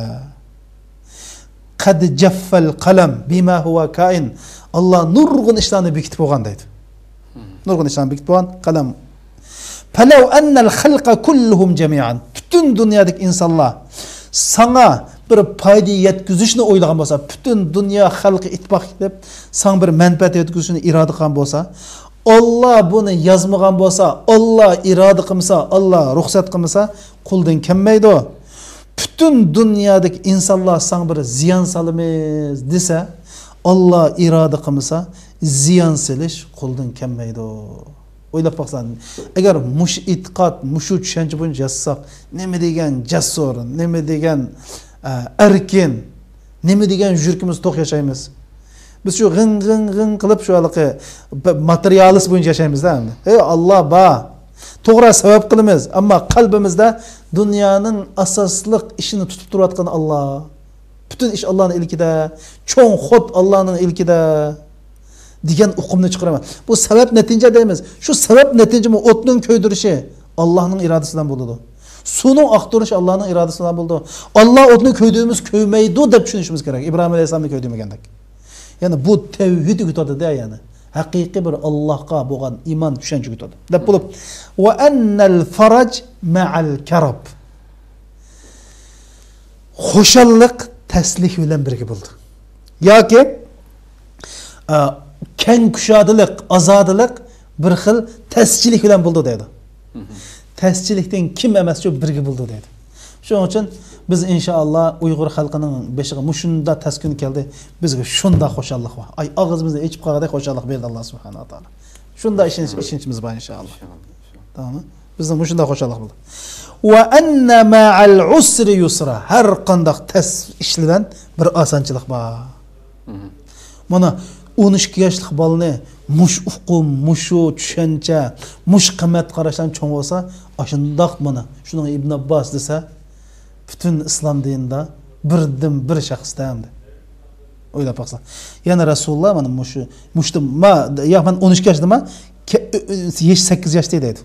قەد جەففەل قەلەم بىما ھۇۋا كائىن. ئاللا نۇرغۇن ئىشلارنى بېكىتىپ بولغان دەيدۇ. نۇرغۇن ئىشلارنى بېكىتىپ بولغان قەلەم. فەلەۋ ئەننەل خەلقە كۇللۇھۇم جەمىئەن. پۈتۈن دۇنيادىكى ئىنسانلار ساڭا بىر پايدا يەتكۈزۈشنى ئويلىغان بولسا، پۈتۈن دۇنيا خەلقى ئىتتىپاق كېلىپ، ساڭا بىر مەنپەئەت يەتكۈزۈشنى ئىرادە قىلغان بولسا، ئاللا بۇنى يازمىغان بولسا، ئاللا ئىرادە قىلمىسا، ئاللا رۇخسەت قىلمىسا، قولدىن كەلمەيدۇ. پۈتۈن دۇنيادىكى ئىنسانلار ساڭا بىر زىيان سالىمىز دېسە، ئاللا ئىرادە قىلمىسا، زىيان سېلىش قولدىن كەلمەيدۇ. ئويلاپ باقساڭ، ئەگەر مۇشۇ ئېتىقاد، مۇشۇ چۈشەنچە بويىچە ياشىساق، نېمە دېگەن جەسۇر، نېمە دېگەن، ئە، ئەركىن، نېمە دېگەن يۈرىكىمىز توق ياشايمىز. بىز شۇ غىڭ، غىڭ، غىڭ قىلىپ شۇ ھېلىقى ب-، ماتېرىيالىست بويىچە ياشايمىز-دە ئەمدى. ئەي، ئاللا بار. توغرا سەۋەب قىلىمىز، ئەمما قەلبىمىزدە دۇنيانىڭ ئاساسلىق ئىشىنى تۇتۇپ تۇرۇۋاتقان ئاللا. پۈتۈن ئىش ئاللانىڭ ئىلكىدە، چوڭ خوت ئاللانىڭ ئىلكىدە دېگەن ئۇقۇمنى چىقىرىمەن. بۇ سەۋەب نەتىجە دەيمىز. شۇ سەۋەب نەتىجىمۇ ئوتنىڭ كۆيدۈرۈشى ئاللانىڭ ئىرادىسى بىلەن بولىدۇ. سۇنىڭ ئاقتۇرۇشى ئاللانىڭ ئىرادىسى بىلەن بولىدۇ. ئاللا ئوتنى كۆيدۈرمىسە كۆيمەيدۇ دەپ چۈشىنىشىمىز كېرەك. ئىبراھىم ئەلەيھىسسالامنى كۆيدۈرمىگەندەك. يەنى بۇ تەۋھىد ئۆگىتىۋاتىدۇ يەنى. ھەقىقىي بىر ئاللاغا بولغان ئىمان چۈشەنچە ئۆگىتىۋاتىدۇ. دەپ بولۇپ، ۋە ئەننەل فەرەج مەئەل كەرب. خۇشاللىق تەسلىك بىلەن بىرگە بولىدۇ. ياكى، ئە، كەڭ كۇشادىلىق، ئازادىلىق بىر خىل تەسچىلىك بىلەن بولىدۇ دەيدۇ. تەسچىلىكتىن كىم ئەمەسچۇ بىرگە بولىدۇ دەيدۇ. شۇنىڭ ئۈچۈن بىز ئىنشائاللا ئۇيغۇر خەلقىنىڭ بېشىغا مۇشۇنداق تەس كۈن كەلدى، بىزگە شۇنداق خۇشاللىق بار. ئاي، ئاغزىمىزنى ئېچىپ قالغۇدەك خۇشاللىق بەردى ئاللا سۇبھانەھۇ ۋە تائالا. شۇنداق ئىشەنچ، ئىشەنچىمىز بار ئىنشائاللا. تاماممۇ؟ بىزنىڭ مۇشۇنداق خۇشاللىق بولدى. ۋە ئەننە مەئەل ئۇسرى يۇسرا. ھەر قانداق تەس ئىش بىلەن بىر ئاسانچىلىق بار. مانا، ئون ئىككى ياشلىق بالىنى مۇشۇ ئۇقۇم، مۇشۇ چۈشەنچە، مۇشۇ قىممەت قاراشلارنى چوڭ بولسا، ئاشۇنداق مانا، شۇنىڭ ئىبن ئابباس دېسە، پۈتۈن ئىسلام دىنىدا بىردىن بىر شەخس ئەمدى. ئويلاپ باقسا. يەنى رەسۇلۇللا مانا مۇشۇ، مۇشۇ، ما، يا مەن ئون ئىككى ياشتا ما، كە-، ئۆ-، ئۆ-، يېشى سەككىز ياشتا دەيدۇ.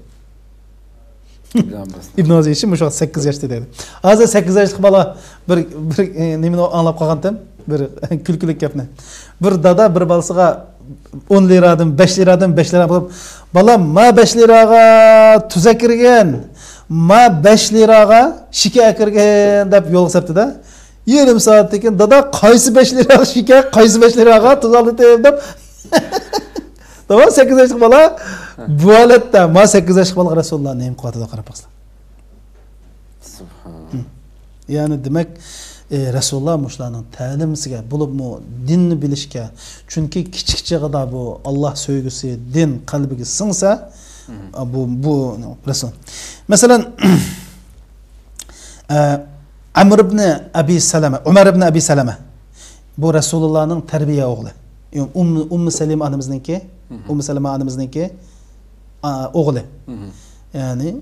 ئىبن ئابباس. ئىبن ئابباس يېشى مۇشۇ ۋاقىت سەككىز ياشتا دەيدۇ. ھازىر سەككىز ياشلىق بالا بىر، بىر، ئە، نېمىنى ئاڭلاپ قالغانتىم، بىر كۈلكىلىك گەپنى. بىر دادا بىر بالىسىغا ئون لىرادىن، بەش لىرادىن، بەش لىرا بولۇپ، بالام، ما بەش لىراغا تۇز ئەكىرگىن، ما بەش لىراغا شېكەر ئەكىرگىن دەپ يولغا سەپتىدە. يېرىم سائەتتىن كېيىن، دادا، قايسى بەش لىراغا شېكەر، قايسى بەش لىراغا تۇز ئالدىتىم دەپ. تامام، سەككىز ياشلىق بالا بۇ ھالەتتە، ما سەككىز ياشلىق بالىغا رەسۇلۇللا نېمە قىلىۋاتىدۇ، قاراپ باقسىلا. سۇبھان. يەنى دېمەك، ئى، رەسۇلۇللا مۇشۇلارنىڭ تەلىمىسىگە، بولۇپمۇ دىننى بىلىشكە، چۈنكى كىچىك چېغىدا بۇ ئاللا سۆيگۈسى، دىن قەلبىگە سىڭسە، ئا، بۇ، بۇ رەسۇل. مەسىلەن، ئە، ئەمر ئىبنى ئەبى سەلەمە، ئۇمەر ئىبنى ئەبى سەلەمە. بۇ رەسۇلۇللانىڭ تەربىيە ئوغلى. ئۇممۇ، ئۇممۇ سەلىمە ئانىمىزنىڭكى، ئۇممۇ سەلىمە ئانىمىزنىڭكى، ئا، ئوغلى. يەنى،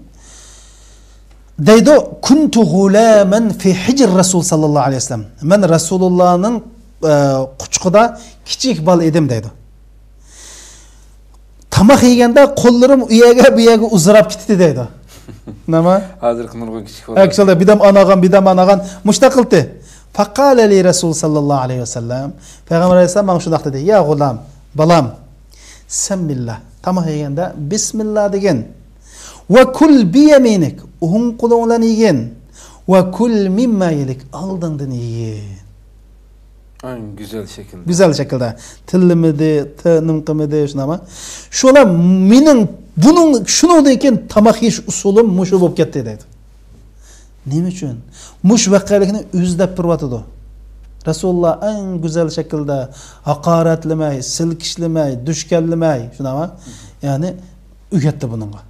دەيدۇ، كۇنتۇ غۇلامەن فى ھىجر رەسۇل ساللاللاھۇ ئەلەيھى ۋەسەللەم. مەن رەسۇلۇللانىڭ، ئە، قۇچىقىدا كىچىك بالا ئىدىم دەيدۇ. تاماق يېگەندە قوللىرىم ئۇ يەرگە، بۇ يەرگە ئۇزىراپ كېتىتتى دەيدۇ. نېمە؟ ھازىرقى نۇرغۇن كىچىك بالىلار. ئەكچۇئالدا بىدام ئاناغان، بىدام ئاناغان مۇشتاق قىلتى. فقال لي رسول صلى الله عليه وسلم. پەيغەمبەر ئەلەيھىسسالام ماڭا شۇنداق دېدى. يا غۇلام، بالام، سەممىللا. تاماق يېگەندە بىسمىللا دېگىن. ۋە كۇل بىيەمىنىك. ئوڭ قولۇڭ بىلەن يېگىن. ۋە كۇل مىمما يەلىك. ئالدىڭدىن يېگىن. ئەڭ گۈزەل شەكىلدە. گۈزەل شەكىلدە. تىللىمىدى، تىنىم قىلمىدى، شۇنداقمۇ؟ شۇلار مېنىڭ، بۇنىڭ، شۇنىڭدىن كېيىن تاماق يېيىش ئۇسۇلۇم مۇشۇ بولۇپ كەتتى دەيدۇ. نېمە ئۈچۈن؟ مۇشۇ ۋەقەلىكنى ئۆزى دەپ تۇرۇۋاتىدۇ. رەسۇلۇللا ئەڭ گۈزەل شەكىلدە ھاقارەتلىمەي، سىلكىشلىمەي، دۈشكەنلىمەي، شۇنداقمۇ؟ يەنى ئۆگەتتى بۇنىڭغا.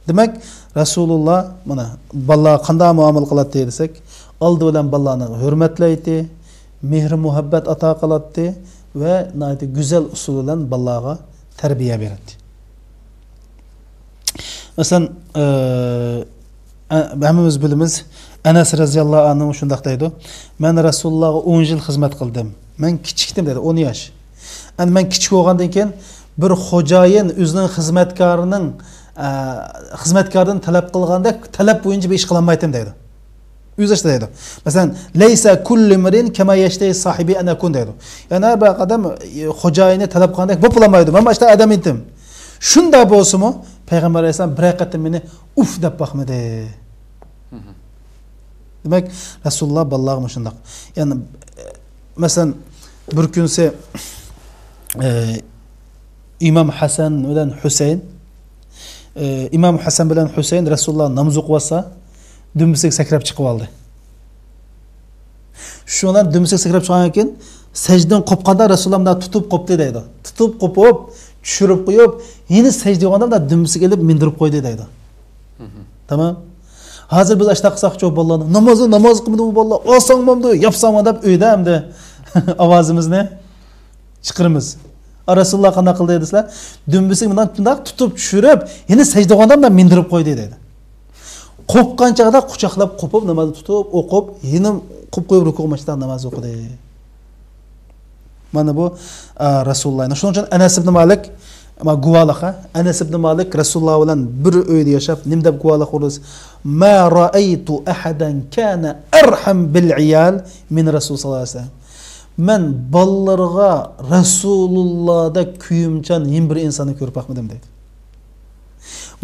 دېمەك، رەسۇلۇللا مانا بالىلارغا قانداق مۇئامىلە قىلاتتى دېسەك، ئالدى بىلەن بالىلارنى ھۆرمەتلەيتتى، مېھرى مۇھەببەت ئاتا قىلاتتى ۋە ناھايىتى گۈزەل ئۇسۇل بىلەن بالىلارغا تەربىيە بېرەتتى. مەسىلەن، ئە، ئە، ھەممىمىز بىلىمىز، ئەنەس رەزىياللاھۇ ئەنھۇ شۇنداق دەيدۇ، مەن رەسۇلۇللاغا ئون يىل خىزمەت قىلدىم. مەن كىچىكتىم دەيدۇ، ئون ياش. ئەمدى مەن كىچىك بولغاندىن كېيىن بىر خوجايىن ئۆزىنىڭ خىزمەتكارىنىڭ، ئە، خىزمەتكارىدىن تەلەپ قىلغاندەك تەلەپ بويىچە بىر ئىش قىلالمايتتىم دەيدۇ. ئۆزى ئاشتا دەيدۇ. مەسىلەن، لەيسە كۇللۇ ئىمرىئىن كەما يەشتەھى ساھىبى ئەن ئەكۇن دەيدۇ. يەنى ھەر بىر ئادەم، ئە، خوجايىنى تەلەپ قىلغاندەك بولۇپ بولالمايدۇ. مەن ئاشتا ئادەم ئىدىم. شۇنداق بولسىمۇ، پەيغەمبەر ئەلەيھىسسالام بىرەر قېتىم مېنى ئۇف دەپ باقمىدى. دېمەك، رەسۇلۇللا بالىلارغا مۇشۇنداق. يەنى، مەسىلەن، بىر كۈنسى، ئە، ئىمام ھەسەن بىلەن ھۈسەيىن، ئە، ئىمام ھەسەن بىلەن ھۈسەيىن رەسۇلۇللا ناماز ئوقۇۋاتسا، دۈمبىسىگە سەكرەپ چىقىۋالدى. شۇنىڭ بىلەن دۈمبىسىگە سەكرەپ چىققاندىن كېيىن، سەجدىدىن قوپقاندا رەسۇلۇللا مۇنداق تۇتۇپ قوپتى دەيدۇ. تۇتۇپ قوپۇپ، چۈشۈرۈپ قويۇپ، يەنە سەجدە قىلغاندا مۇنداق دۈمبىسىگە ئېلىپ مىندۈرۈپ قويدى دەيدۇ. تامام. ھازىر بىز ئاشۇنداق قىلساق، چوغ بالىلارنى، نامازنى ناماز قىلمىدىمۇ بالىلار، ئالساڭ بولمامدۇ، ياپساڭمۇ دەپ ئۆيدە ئەمدى ئاۋازىمىزنى چىقىرىمىز. ئا، رەسۇلۇللا قانداق قىلدى دېسىلەر، دۈمبىسىگە مۇنداق، مۇنداق تۇتۇپ چۈشۈرۈپ، يەنە سەجدە قىلغاندا مۇنداق مىندۈرۈپ قويدى دەيدۇ. قوپقان چاغدا قۇچاقلاپ قوپۇپ، نامازنى تۇتۇپ، ئوقۇپ، يەنە قوپۇپ قويۇپ، رۇكۇغا ماشتا ناماز ئوقۇدى. مانا بۇ، ئا، رەسۇلۇللا. شۇنىڭ ئۈچۈن ئەنەس ئىبنى مالىك، ما، گۇۋاھلىق، ھە؟ ئەنەس ئىبنى مالىك رەسۇلۇللا بىلەن بىر ئۆيدە ياشاپ، نېمە دەپ گۇۋاھلىق بەردى؟ ما رەئەيتۇ ئەھەدەن كانە ئەرھەم بىل ئىيال مىن رەسۇل ساللاللاھۇ ئەلەيھى ۋەسەللەم. مەن بالىلىرىغا رەسۇلۇللادەك كۆيۈمچان يەنە بىر ئىنساننى كۆرۈپ باقمىدىم دەيدۇ.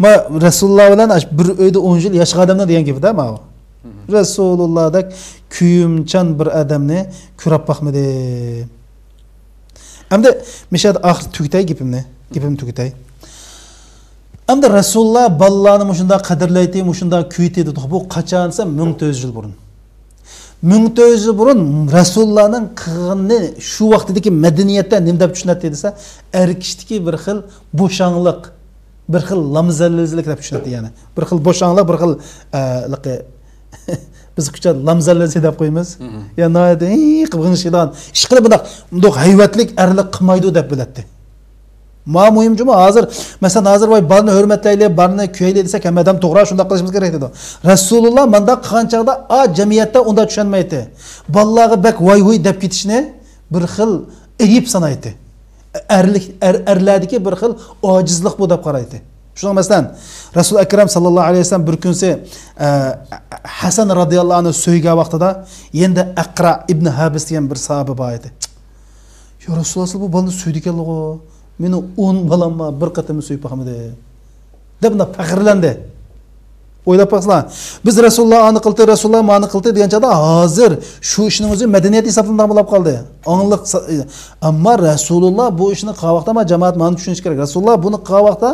ما، رەسۇلۇللا بىلەن ئاش-، بىر ئۆيدە ئون يىل ياشىغان ئادەمنى دېگەن گېپىدە ماۋۇ. رەسۇلۇللادەك كۆيۈمچان بىر ئادەمنى كۆرۈپ باقمىدىم. ئەمدى مىشەدە ئاخىر تۈگىتەي گېپىمنى، گېپىمنى تۈگىتەي. ئەمدى رەسۇلۇللا بالىلارنى مۇشۇنداق قەدىرلەيتتى، مۇشۇنداق كۆيىتتى دېدۇق. بۇ قاچان دېسە، مىڭ تۆت يۈز يىل بۇرۇن. مىڭ تۆت يۈز يىل بۇرۇن رەسۇلۇللانىڭ قىلغىنىنى شۇ ۋاقتىدىكى مەدەنىيەتتە نېمە دەپ چۈشىنەتتى دېسە، ئەر كىشىدىكى بىر خىل بوشاڭلىق، بىر خىل لامزەللىزلىك دەپ چۈشىنەتتى، يەنى. بىر خىل بوشاڭلىق، بىر خىل، ئە، لىقى، بىز كۇچا لامزەللىزى دەپ قويىمىز. يا ناھايىتى، ھېي، قىلغىنى شىدان. ئىشقىلىپ بۇنداق، بۇنداق ھەيۋەتلىك ئەرلىك قىلمايدۇ دەپ بىلەتتى. ما مۇھىم جۇمۇ ھازىر، مەسىلەن، ھازىر ۋاي بالىنى ھۆرمەتلەيلى، بالىنى كۆيەيلى دېسەك، ھەممە ئادەم توغرا شۇنداق قىلىشىمىز كېرەك دەيدۇ. رەسۇلۇللا مانداق قىلغان چاغدا ئا جەمئىيەتتە ئۇنداق چۈشەنمەيتتى. بالىلارغا بەك ۋاي ھۇي دەپ كېتىشنى بىر خىل ئەيىب سانايتتى. ئەرلىك، ئەر، ئەرلەردىكى بىر خىل ئاجىزلىق بۇ دەپ قارايتتى. شۇڭا مەسىلەن، رەسۇل ئەكرەم ساللاللاھۇ ئەلەيھى ۋەسەللەم بىر كۈنسى، ئە، ھەسەن رازىياللاھۇ ئەنھۇ سۆيگەن ۋاقتىدا يەنە ئەقرا ئىبنى ھابىس دېگەن بىر ساھابە بار ئىدى. يا رەسۇلاللا، سىز بۇ بالىنى سۆيىدىكەنلىغۇ؟ مېنىڭ ئون بالام بار، بىر قېتىممۇ سۆيۈپ باقمىدى. دەپ مۇنداق پەخىرلەندى. ئويلاپ باقسىلا، بىز رەسۇلۇللا ئانى قىلدى، رەسۇلۇللا مانى قىلدى دېگەن چاغدا، ھازىر شۇ ئىشنىڭ ئۆزى مەدەنىيەت ھېسابلىنىدىغان بولۇپ قالدى. ئاڭلىق سا-، ئەمما رەسۇلۇللا بۇ ئىشنى قىلغان ۋاقىتتا، ما جامائەت مانى چۈشىنىش كېرەك. رەسۇلۇللا بۇنى قىلغان ۋاقىتتا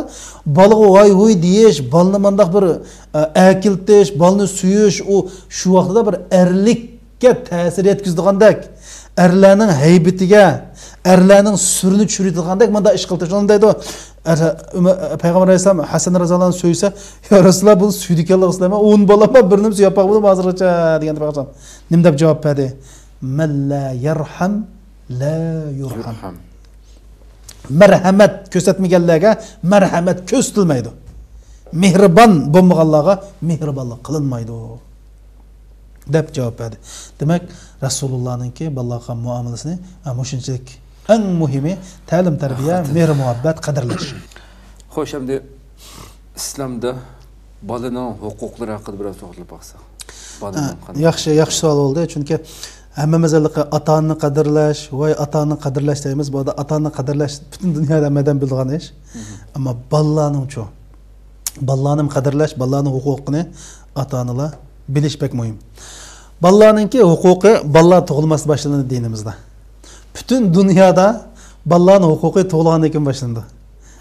بالىغا ۋاي ھۇي دېيىش، بالىنى مانداق بىر، ئە، ئەركىلىتىش، بالىنى سۆيۈش، ئۇ شۇ ۋاقتىدا بىر ئەرلىك تەسىر يەتكۈزىدىغاندەك، ئەرلەرنىڭ ھەيبىتىگە، ئەرلەرنىڭ سۈرىنى چۈشۈرىدىغاندەك مۇنداق ئىش قىلدى. شۇنى دەيدۇ، ئەر-، ئۆمە-، پەيغەمبەر ئەلەيھىسسالام ھەسەن رەزىياللاھۇ ئەنھۇ سۆيسە، يا رەسۇلاللا، بۇنى سۆيىدىكەنلىك ئىسلەيمەن، ئون بالام بار، بىرىنىمۇ سۆيۈپ باقمىدىم ھازىرغىچە دېگەندە، پەيغەمبەر ئەلەيھىسسالام نېمە دەپ جاۋاب بەردى؟ مەن لا يرحم لا يرحم. يرحم. مەرھەمەت كۆرسەتمىگەنلەرگە مەرھەمەت كۆرسىتىلمەيدۇ. مېھرىبان بولمىغانلارغا مېھرىبانلىق قىلىنمايدۇ. دەپ جاۋاب بەردى. دېمەك، رەسۇلۇللانىڭكى بالىلارغا مۇئامىلىسىنى، ھە، مۇشۇنچىلىك. ئەڭ مۇھىمى تەلىم تەربىيە، مېھىر مۇھەببەت، قەدىرلەش. خوش، ئەمدى ئىسلامدا بالىنىڭ ھوقۇقلىرى ھەققىدە بىراز توختىلىپ باقساق. بالىنىڭ ھە، قانداق؟ ياخشى، ياخشى سوئال بولدى. چۈنكى ھەممىمىز ھېلىقى ئاتا-ئانىنى قەدىرلەش، ۋاي ئاتا-ئانىنى قەدىرلەش دەيمىز. بۇ يەردە ئاتا-ئانىنى قەدىرلەش پۈتۈن دۇنيادا ھەممە ئادەم بىلىدىغان ئىش. ئەمما بالىلارنىڭچۇ؟ بالىلارنىمۇ قەدىرلەش، بالىلارنىڭ ھوقۇقىنى ئاتا-ئانىلار بىلىش بەك مۇھىم. بالىلارنىڭكى ھوقۇقى بالىلار تۇغۇلماستىن باشلىنىدۇ دىنىمىزدا. پۈتۈن دۇنيادا بالىلارنىڭ ھوقۇقى تۇغۇلغاندىن كېيىن باشلىنىدۇ.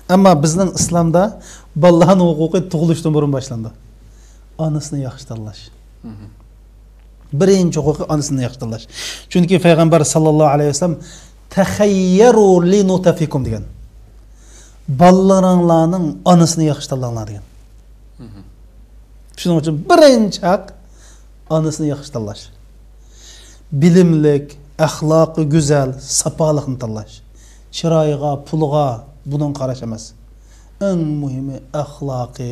ئەمما بىزنىڭ ئىسلامدا بالىلارنىڭ ھوقۇقى تۇغۇلۇشتىن بۇرۇن باشلىنىدۇ. ئانىسىنى ياخشى تاللاش. بىرىنچى ھوقۇقى ئانىسىنى ياخشى تاللاش. چۈنكى پەيغەمبەر ساللاللاھۇ ئەلەيھى ۋەسەللەم، «تەخەييەرۇ لىنۇتەفىكۇم» دېگەن. بالىلىرىڭلارنىڭ ئانىسىنى ياخشى تاللاڭلار دېگەن. شۇنىڭ ئۈچۈن بىرىنچى ھەق ئانىسىنى ياخشى تاللاش. بىلىملىك، ئەخلاقى گۈزەل، ساپالىقنى تاللاش. چىرايىغا، پۇلىغا بۇنىڭ قاراش ئەمەس. ئەڭ مۇھىمى ئەخلاقى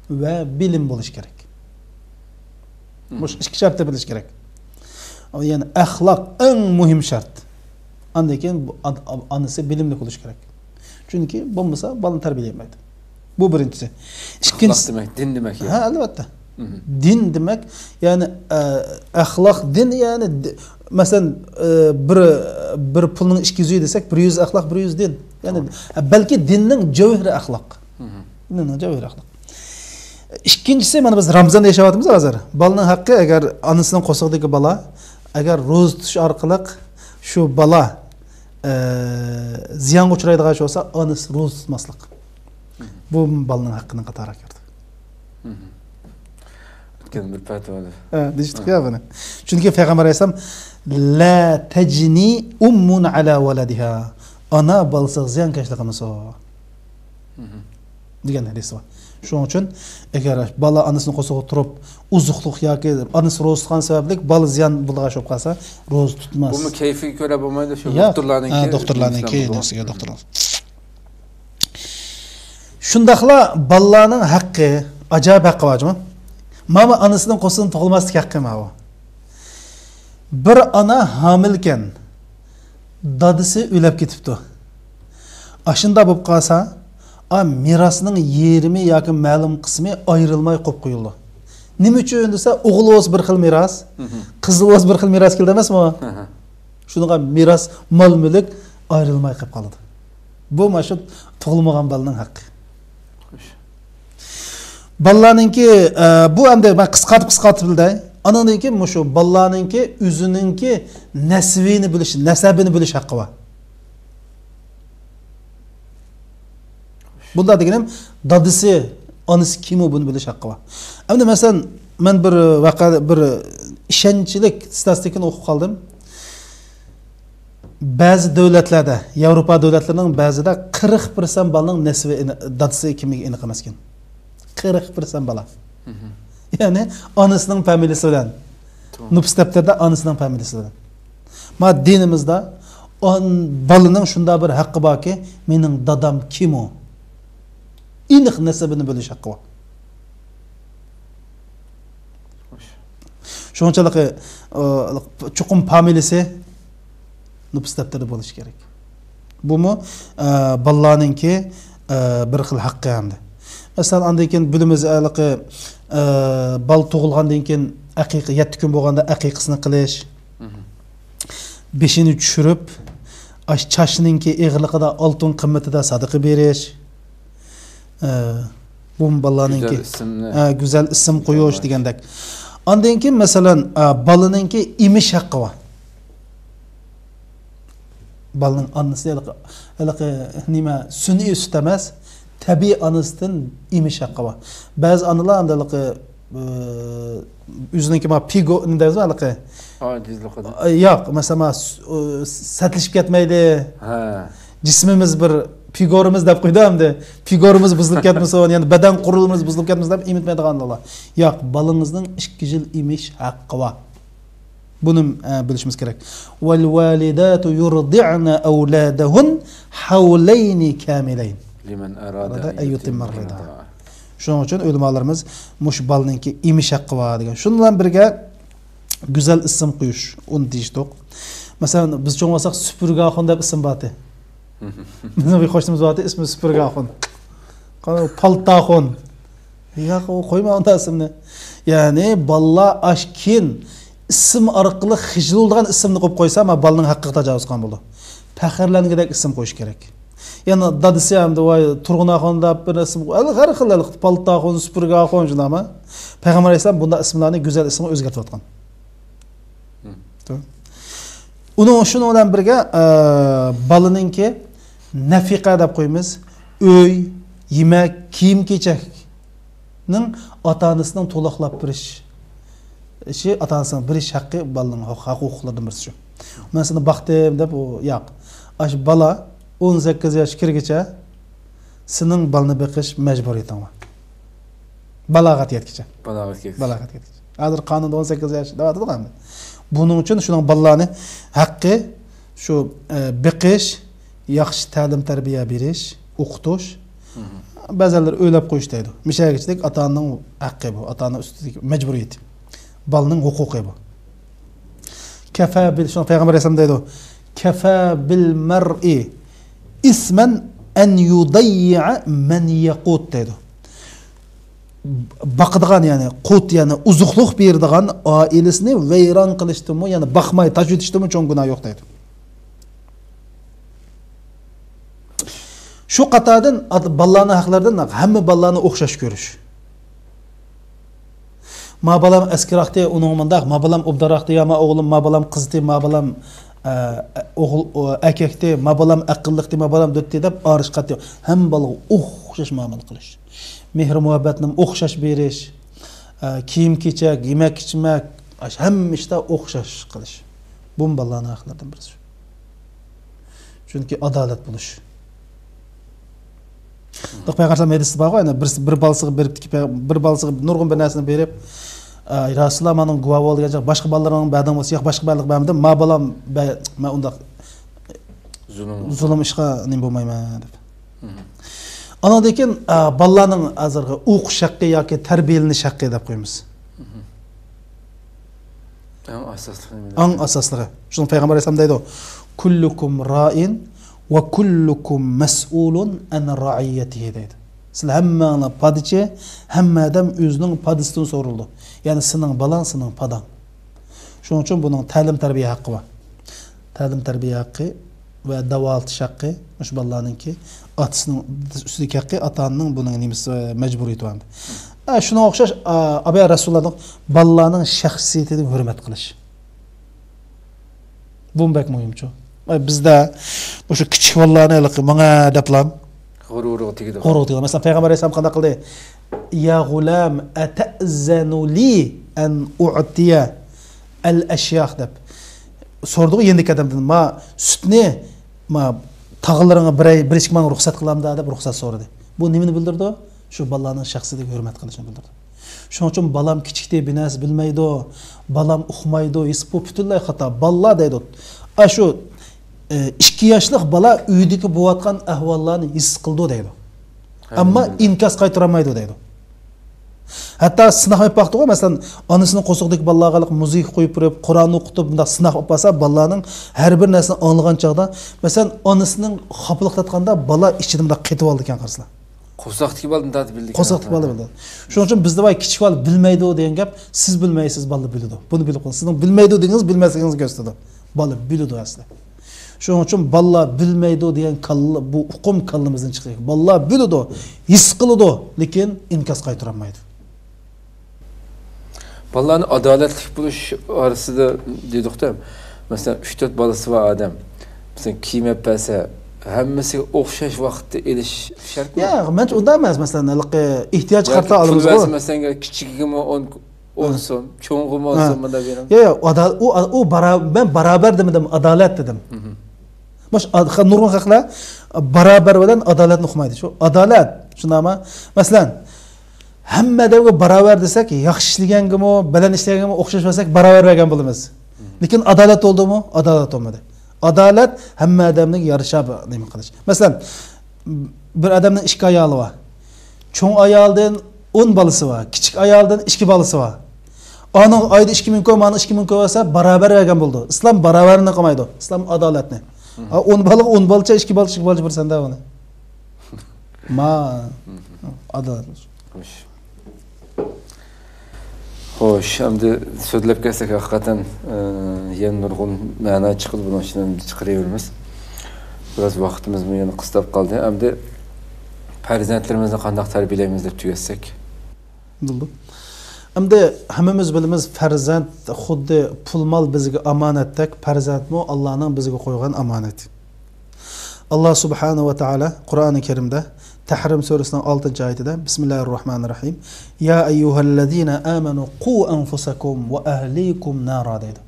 ۋە بىلىم بولۇش كېرەك. مۇشۇ ئىككى شەرتنى بىلىش كېرەك. يەنى ئەخلاق ئەڭ مۇھىم شەرت. ئاندىن كېيىن بۇ ئان-، ئانىسى بىلىملىك بولۇشى كېرەك. چۈنكى بولمىسا بالىنى تەربىيەلىيەلمەيدۇ. بۇ بىرىنچىسى. ئىككىنچىسى، ئەخلاق دېمەك، دىن دېمەك يا؟ ھە، ئەلۋەتتە. دىن دېمەك، يەنى، ئە، ئەخلاق، دىن، يەنى، دى-، مەسىلەن، ئە، بىر، بىر پۇلنىڭ ئىككى يۈزى دېسەك، بىر يۈز ئەخلاق، بىر يۈز دىن. يەنى، توغرا. ئە، بەلكى دىننىڭ جەۋھىرى ئەخلاق. دىننىڭ جەۋھىرى ئەخلاق. ئىككىنچىسى، مانا بىز رامزاندا ياشاۋاتىمىز ھازىر. بالىنىڭ ھەققى، ئەگەر ئانىسىنىڭ قورسىقىدىكى بالا، ئەگەر روزا تۇتۇش ئارقىلىق شۇ بالا، ئە، زىيانغا ئۇچرايدىغان ئىش بولسا، ئانىسى روزا تۇتماسلىق. بۇ بالىنىڭ ھەققىنىڭ قاتارىغا كىرىدۇ. ئۆتكەن بىر پەتىۋادا. ھە، دېيىشتۇق يا بۇنى. چۈنكى پەيغەمبەر ئەلەيھىسسالام، «لا تەجنى ئۇممۇن ئەلا ۋەلەدىھا.» ئانا بالىسىغا زىيانكەشلىك قىلمىسۇن. دېگەن ھەدىس بار. شۇنىڭ ئۈچۈن ئەگەر بالا ئانىسىنىڭ قورسىقىدا تۇرۇپ، ئوزۇقلۇق ياكى ئانىسى روزا تۇتقان سەۋەبلىك بالا زىيان بولىدىغان ئىش بولۇپ قالسا، روزا تۇتماس. بۇمۇ كەيپىگە كۆرە بولمايدۇ، شۇ ياق. دوختۇرلارنىڭكى، ھە، دوختۇرلارنىڭكى نېمىسى بىلەن نەرسىگە بولىدۇ. دوختۇرلار. شۇنداقلا بالىلارنىڭ ھەققى، ئاجايىپ ھەققى بار جۇمۇ. مانا ئانىسىنىڭ قورسىقىدىن تۇغۇلماسلىق ھەققى ماۋۇ. بىر ئانا ھامىلىكەن، دادىسى ئۆلۈپ كېتىپتۇ. ئاشۇنداق بولۇپ قالسا، ئا، مىراسنىڭ يېرىمى ياكى مەلۇم قىسمى ئايرىلماي قويۇپ قويۇلىدۇ. نېمە ئۈچۈن دېسە، ئوغۇل بولسا بىر خىل مىراس، قىز بولسا بىر خىل مىراس كېلىدۇ ئەمەسمۇ؟ شۇنىڭغا مىراس، مال-مۈلۈك ئايرىلماي قېلىپ قالىدۇ. بۇ مانا شۇ تۇغۇلمىغان بالىنىڭ ھەققى. بالىلارنىڭكى، ئە، بۇ ئەمدى مەن قىسقارتىپ، قىسقارتىپ بىلدەي. ئانىڭدىن كېيىن مۇشۇ بالىلارنىڭكى ئۆزىنىڭكى نەسىۋىنى بىلىش، نەسەبىنى بىلىش ھەققى بار. بۇنداق دېگىنىم، دادىسى، ئانىسى كىمۇ، بۇنى بىلىش ھەققى بار. ئەمدى مەسىلەن، مەن بىر ۋەقە، بىر ئىشەنچلىك ستاتىستىكىنى ئوقۇپ قالدىم. بەزى دۆلەتلەردە، ياۋروپا دۆلەتلىرىنىڭ بەزىدە قىرىق پىرسەنت بالىنىڭ نەسىۋى ئېنى-، دادىسى كىملىكى ئېنىق ئەمەسكەن. قىرىق پىرسەنت بالا. يەنى ئانىسىنىڭ فامىلىسى بىلەن. توغرا. نوپۇس دەپتىرىدە ئانىسىنىڭ فامىلىسى بىلەن. ما دىنىمىزدا ئان-، بالىنىڭ شۇنداق بىر ھەققى باركى، مېنىڭ دادام كىم ئۇ؟ ئېنىق نەسىبىنى بىلىش ھەققى بار. شۇنچىلىك، ئى، چوقۇم فامىلىسى نوپۇس دەپتىرىدە بولۇشى كېرەك. بۇمۇ، ئە، بالىلارنىڭكى، ئە، بىر خىل ھەققى ئەمدى. مەسىلەن، ئاندىن كېيىن بىلىمىز، ھېلىقى، ئە، بالا تۇغۇلغاندىن كېيىن ئەقىقە، يەتتە كۈن بولغاندا ئەقىقىسىنى قىلىش، بېشىنى چۈشۈرۈپ، ئاش-، چاچنىڭكى ئېغىرلىقىدا ئالتۇن قىممىتىدە سادىقە بېرىش، ئە، بۇمۇ بالىلارنىڭكى، گۈزەل ئىسىمنى، ئە، گۈزەل ئىسىم قويۇش دېگەندەك. ئاندىن كېيىن، مەسىلەن، ئە، بالىنىڭكى ئېمىش ھەققى بار. بالىنىڭ ئانىسى ھېلىقى، ھېلىقى نېمە، سۈنئىي سۈت ئەمەس، تەبىئىي ئانىسىدىن ئېمىش ھەققى بار. بەزى ئانىلار ئەمدى ھېلىقى، ئى، ئۆزىنىڭكى ما پىگو، نېمە دەيمىز ھېلىقى؟ ئاجىزلىقىدىن. ئى، ياق، مەسىلەن، ما س-، ئى، سەتلىشىپ كەتمەيلى. ھە. جىسمىمىز بىر پىگورىمىز دەپ قويدى ئەمدى. پىگورىمىز بۇزۇلۇپ كەتمىسۇن، يەنى بەدەن قۇرۇلمىمىز بۇزۇلۇپ كەتمىسۇن دەپ ئېمىتمەيدىغان ئانىلار. ياق، بالىڭىزنىڭ ئىككى يىل ئېمىش ھەققى بار. بۇنى، ئە، بىلىشىمىز كېرەك. «والوالدات يرضعن أولادهن حولين كاملين لمن أراد أن يتم الرضاعة.» شۇنىڭ ئۈچۈن ئۆلىمالىرىمىز مۇشۇ بالىنىڭكى ئېمىش ھەققى بار دېگەن. شۇنىڭ بىلەن بىرگە گۈزەل ئىسىم قويۇش، ئۇنى دېيىشتۇق. مەسىلەن، بىز چوڭ بولساق سۈپۈرگە ئاخۇن دەپ ئىسىم بارتى. بىزنىڭ بىر قوشنىمىز بارتى، ئىسمى سۈپۈرگە ئاخۇن. قانداق پالتا ئاخۇن. ياق، ئۇ قويما ئۇنداق ئىسىمنى. يەنى بالىلار ئاشكىن ئىسىم ئارقىلىق خىجىل بولىدىغان ئىسىمنى قويۇپ قويسا، ما بالىنىڭ ھەققىگە تاجاۋۇز قىلغان بولىدۇ. پەخىرلەنگۈدەك ئىسىم قويۇش كېرەك. يەنە دادىسى ئەمدى ۋاي تۇرغۇن ئاخۇن دەپ بىر ئىسىم، ھەر، ھەر خىل، ھەر خىل، پالتا ئاخۇن، سۈپۈرگە ئاخۇن، شۇنداقمۇ؟ پەيغەمبەر ئەلەيھىسسالام بۇنداق ئىسىملارنى گۈزەل ئىسىمغا ئۆزگەرتىۋاتقان. ئۇنىڭ، شۇنىڭ بىلەن بىرگە، ئە، بالىنىڭكى نەفىقە دەپ قويىمىز، ئۆي، يېمەك، كىيىم-كېچەكنىڭ ئاتا-ئانىسىنىڭ تولۇقلاپ بېرىش ئىشى، ئاتا-ئانىسىنىڭ بېرىش ھەققى بالىنىڭ ھەق-، ھەق-ھوقۇقلىرىدىن بىرسى شۇ. مەن سېنى باقتىم دەپ، ئۇ ياق. ئاشۇ بالا ئون سەككىز ياش كىرگىچە سېنىڭ بالىنى بېقىش مەجبۇرىيىتىڭ بار. بالاغەت يەتكىچە. بالاغەت يەتكىچە. بالاغەت يەتكىچە. ھازىر قانۇندا ئون سەككىز ياش دەۋاتىدۇ ئەمدى. بۇنىڭ ئۈچۈن شۇنىڭ بالىلارنى ھەققى شۇ، ئە، بېقىش، ياخشى تەلىم-تەربىيە بېرىش، ئوقۇتۇش، بەزەنلەر ئۆيلەپ قويۇش دەيدۇ. مىشەگىچىدەك ئاتا-ئانىنىڭ ھەققى بۇ، ئاتا-ئانا ئۈستىدىكى مەجبۇرىيىتى. بالىنىڭ ھوقۇقى بۇ. كەفە بىل، شۇڭا پەيغەمبەر ئەلەيھىسسالام دەيدۇ، كەفە بىل مەرئى ئىسمەن ئەن يۇدەييە مەن يەقۇت دەيدۇ. باقىدىغان، يەنى قۇت، يەنى ئوزۇقلۇق بېرىدىغان ئائىلىسىنى ۋەيران قىلىشتىنمۇ، يەنى باقماي تاشلىۋېتىشتىنمۇ چوڭ گۇناھ يوق دەيدۇ. شۇ قاتاردىن ئات-، بالىلارنىڭ ھەقلىرىدىن ھەممە بالىلارنى ئوخشاش كۆرۈش. ما بالام ئەسكىراقتى، ئۇنىڭ مۇنداق، ما بالام ئوبدانراقتى، يا ما ئوغلۇم، ما بالام قىزتى، ما بالام، ئە، ئوغۇل، ئە، ئەركەكتى، ما بالام ئەقىللىقتى، ما بالام دۆتتى دەپ ئايرىش قاتى يوق. ھەممە بالىغا ئوخشاش مۇئامىلە قىلىش. مېھىر-مۇھەببەتنى ئوخشاش بېرىش. ئە، كىيىم-كېچەك، يېمەك-ئىچمەك، ئاش-، ھەممە ئىشتا ئوخشاش قىلىش. بۇمۇ بالىلارنىڭ ھەقلىرىدىن بىرسى شۇ. چۈنكى ئادالەت بولۇش. پەيغەمبەر ئەلەيھىسسالام ھەدىسى بارغۇ، يەنە بىر، بىر بالىسىغا بېرىپتىكى، بىر بالىسىغا نۇرغۇن بىر نەرسىنى بېرىپ، ئە، رەسۇلۇللا ماڭا گۇۋاھ بول دېگەن چاغ، باشقا بالىلارنىڭ بەردىڭ بولسا، ياق، باشقا بالىلارغا بەرمىدىم، ما بالام بە-، مەن ئۇنداق زۇلۇم. زۇلۇم ئىشقا نېمە بولمايمەن دەپ. ئانىڭدىن كېيىن، ئە، بالىلارنىڭ ھازىرقى ئوقۇش ھەققى ياكى تەربىيەلىنىش ھەققى دەپ قويىمىز. ئەڭ ئاساسلىقى نېمە؟ ئەڭ ئاساسلىقى. شۇنىڭ پەيغەمبەر ئەلەيھىسسالام دەيدۇ، كۇللۇكۇم رائىن ۋە كۇللۇكۇم مەسئۇلۇن ئەن رەئىييەتىھى دەيدۇ. سىلەر ھەممەڭلار پادىچى، ھەممە ئادەم ئۆزىنىڭ پادىسىدىن سورىلىدۇ. يەنى سېنىڭ بالاڭ، سېنىڭ پاداڭ. شۇنىڭ ئۈچۈن بۇنىڭ تەلىم-تەربىيە ھەققى بار. تەلىم-تەربىيە ھەققى ۋە داۋالىتىش ھەققى، مۇشۇ بالىلارنىڭكى ئاتىسىنىڭ ئۈستىدىكى ھەققى، ئاتا-ئانىنىڭ بۇنىڭ نېمىسى، مەجبۇرىيىتى بار. ئە، شۇنىڭغا ئوخشاش، ئا، ئابايا رەسۇلۇللانىڭ بالىلارنىڭ شەخسىيىتىنى ھۆرمەت قىلىش. بۇمۇ بەك مۇھىمچۇ. ئە، بىزدە مۇشۇ كىچىك بالىلارنى ھېلىقى ماڭا دەپلا غۇرۇرىغا تېگىدۇ. غۇرۇرىغا تېگىدۇ. مەسىلەن، پەيغەمبەر ئەلەيھىسسالام قانداق قىلدى؟ يا غۇلام، ئەتەئزەنۇ لى ئەن ئۇئتىيە ئەل ئەشياخ دەپ سورىدىغۇ يېنىدىكى ئادەمدىن، ما سۈتنى، ما تاغىلىرىڭغا بېرەي، بېرىشكە ماڭا رۇخسەت قىلامدا دەپ رۇخسەت سورىدى. بۇ نېمىنى بىلدۈرىدۇ؟ شۇ بالىلارنىڭ شەخسىيىتىگە ھۆرمەت قىلىشنى بىلدۈرىدۇ. شۇنىڭ ئۈچۈن بالام كىچىكتى، بىر نەرسە بىلمەيدۇ، بالام ئۇقمايدۇ، ھېس، بۇ پۈتۈنلەي خاتا. بالىلار دەيدۇ، ئاشۇ، ئە، ئىككى ياشلىق بالا ئۆيدىكى بولۇۋاتقان ئەھۋاللارنى ھېس قىلىدۇ دەيدۇ. ئەمما ئىنكاس قايتۇرالمايدۇ دەيدۇ. ھەتتا سىناق ئېلىپ باقتىغۇ، مەسىلەن، ئانىسىنىڭ قورسىقىدىكى بالىلارغا مۇزىكا قويۇپ بېرىپ، قۇرئان ئوقۇتۇپ، مۇنداق سىناق ئېلىپ بارسا، بالىلارنىڭ ھەر بىر نەرسىنى ئاڭلىغان چاغدا، مەسىلەن، ئانىسىنىڭ خاپىلىقلاتقاندا بالا ئىچىدە مۇنداق قېتىۋالىدىكەن، قارىسىلا. قورساقتىكى بالا ئۇنداق بىلىدىكەن. قورساقتىكى بالا بىلىدۇ. شۇنىڭ ئۈچۈن بىزدە بار، كىچىك بالا بىلمەيدۇ دېگەن گەپ، سىز بىلمەيسىز، بالا بىلىدۇ. بۇنى بىلىپ قويۇڭ. سىزنىڭ بىلمەيدۇ دېگىنىڭىز بىلمەسلىكىڭىزنى كۆرسىتىدۇ. بالا بىلىدۇ ئەسلى. شۇنىڭ ئۈچۈن بالىلار بىلمەيدۇ دېگەن كاللا، بۇ ئۇقۇم كاللىمىزدىن چىقىدۇ. بالىلار بىلىدۇ، ھېس قىلىدۇ، لېكىن ئىنكاس قايتۇرالمايدۇ. بالىلارنى ئادالەتلىك بولۇش ئارىسىدا دېدۇق-تە، مەسىلەن، ئۈچ تۆت بالىسى بار ئادەم، مەسىلەن، كىيىم ئەپ بەرسە، ھەممىسىگە ئوخشاش ۋاقىتتا ئېلىش شەرتمۇ؟ ياق، مەنچە ئۇنداق ئەمەس. مەسىلەن، ھېلىقى ئېھتىياجغا قارىتا ئالىمىزغۇ. ياكى پۇل بەرسە، مەسىلەن، كىچىكىگىمۇ ئون، ئون سوم، چوڭىغىمۇ ئون سوم، مۇنداق بېرىڭ. ياق، ياق، ئادال-، ئۇ، ئۇ باراۋەر، مەن باراۋەر دېمىدىم، ئادالەت دېدىم. مۇشۇ ئاد-، خە-، نۇرغۇن خەقلەر باراۋەر بىلەن ئادالەتنى ئۇقمايدۇ. شۇ ئادالەت، شۇنداقمۇ؟ مەسىلەن، ھەممە ئادەمگە باراۋەر دېسەك، ياخشى ئىشلىگەنگىمۇ، بەلەن ئىشلىگەنگىمۇ ئوخشاش بەرسەك، باراۋەر بەرگەن بولىمىز. لېكىن ئادالەت بولدىمۇ؟ ئادالەت بولمىدى. ئادالەت ھەممە ئادەمنىڭ يارىشا بىر نېمە قىلىش. مەسىلەن، بىر ئادەمنىڭ ئىككى ئايالى بار. چوڭ ئايالدىن ئون بالىسى بار، كىچىك ئايالدىن ئىككى بالىسى بار. ئانىڭ ئايدا ئىككى مىڭ كوي، مانىڭ ئىككى مىڭ كوي بولسا، باراۋەر بەرگەن بولىدۇ. ئىسلام باراۋەرنى قىلمايدۇ. ئىسلام ئادالەتنى. ھە، ئون بالىغا ئون بالىچە، ئىككى بالىچە، ئىككى بالىچە بېرىسەن-دە ئۇنى. ما، ئادالەت. خوش. خوش، ئەمدى سۆزلەپ كەتسەك، ھەقىقەتەن، ئە، يەنە نۇرغۇن مەنا چىقىدۇ، بۇنىڭ ئىچىدىن چىقىرىۋېرىمىز. بىراز ۋاقتىمىزمۇ يەنە قىستاپ قالدى. ئەمدى پەرزەنتلىرىمىزنى قانداق تەربىيەلەيمىز دەپ تۈگەتسەك. بولدى. ئەمدى ھەممىمىز بىلىمىز، پەرزەنت خۇددى پۇل-مال بىزگە ئامانەتتەك، پەرزەنتمۇ ئاللانىڭ بىزگە قويغان ئامانىتى. ئاللا سۇبھانەھۇ ۋە تائالا قۇرئانى كەرىمدە، تەھرىم سۈرىسىنىڭ ئالتىنچى ئايىتىدە، بىسمىللاھىررەھمانىررەھىم، يا ئەييۇھەللەزىنە ئامەنۇ قۇ ئەنفۇسەكۇم ۋە ئەھلىكۇم نارا دەيدۇ.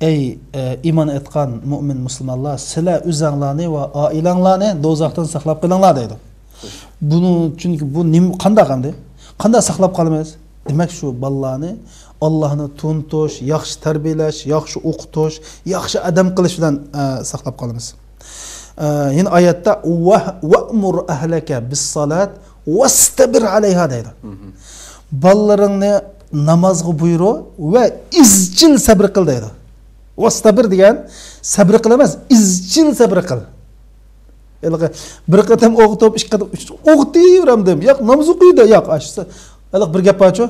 ئەي، ئە، ئىمان ئېيتقان مۇئمىن مۇسۇلمانلار، سىلەر ئۆزەڭلارنى ۋە ئائىلەڭلارنى دوزاختىن ساقلاپ قېلىڭلار دەيدۇ. بۇنى، چۈنكى بۇ نېمە، قانداق ئەمدى؟ قانداق ساقلاپ قالىمىز؟ دېمەك، شۇ بالىلارنى ئاللاھنى تونۇتۇش، ياخشى تەربىيەلەش، ياخشى ئوقۇتۇش، ياخشى ئادەم قىلىش بىلەن، ئە، ساقلاپ قالىمىز. ئە، يەنە ئايەتتە، «ۋە، ۋەئمۇر ئەھلەكە بىسسالات ۋەستەبىر ئەلەيھا» دەيدۇ. بالىلىرىڭنى نامازغا بۇيرۇ ۋە ئىزچىل سەبرى قىل دەيدۇ. ۋەستەبىر دېگەن سەبرى قىل ئەمەس، ئىزچىل سەبرى قىل. ھېلىقى بىر قېتىم ئوقۇتۇپ، ئىككى قېتىم، ئۈچ، ئوقۇتۇۋېرەمدىم. ياق، ناماز ئوقۇيدۇ. ياق، ئاشۇ، ھېلىقى بىر گەپ بارچۇ.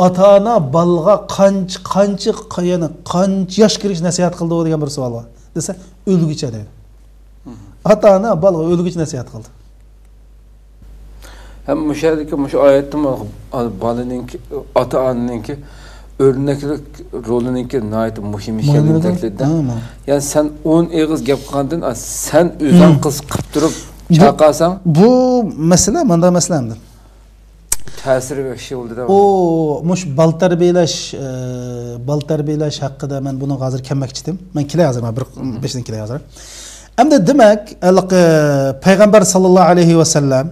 ئاتا-ئانا بالىغا قانچە، قانچە، يەنى قانچە ياش كىرگىچە نەسىھەت قىلىدۇ دېگەن بىر سوئال بار. دېسە، ئۆلگۈچە دەيدۇ. ئاتا-ئانا بالىغا ئۆلگۈچە نەسىھەت قىلىدۇ. ھەم مۇشۇ يەردىكى، مۇشۇ ئايەتتىمۇ بالىنىڭكى، ئاتا-ئانىنىڭكى ئۆرنەكلىك رولىنىڭكى ناھايىتى مۇھىم ئىكەنلىكىنى تەكىتلىدى. يەنى سەن ئون ئېغىز گەپ قىلغاندىن، سەن ئۆزۈڭ قىز قىلىپ تۇرۇپ چاقالساڭ. بۇ مەسىلە، مانداق مەسىلە ئەمدى. تەسىرى بەك كۈچلۈك بولدى-دە. ئۇ، مۇشۇ بالا تەربىيەلەش، ئە، بالا تەربىيەلەش ھەققىدە مەن بۇنىڭغا ھازىر كەلمەكچىدىم. مەن كېلەي ھازىر، مانا بىر بېشىدىن كېلەي ھازىر. ئەمدى دېمەك، ھېلىقى پەيغەمبەر ساللاللاھۇ ئەلەيھى ۋەسەللەم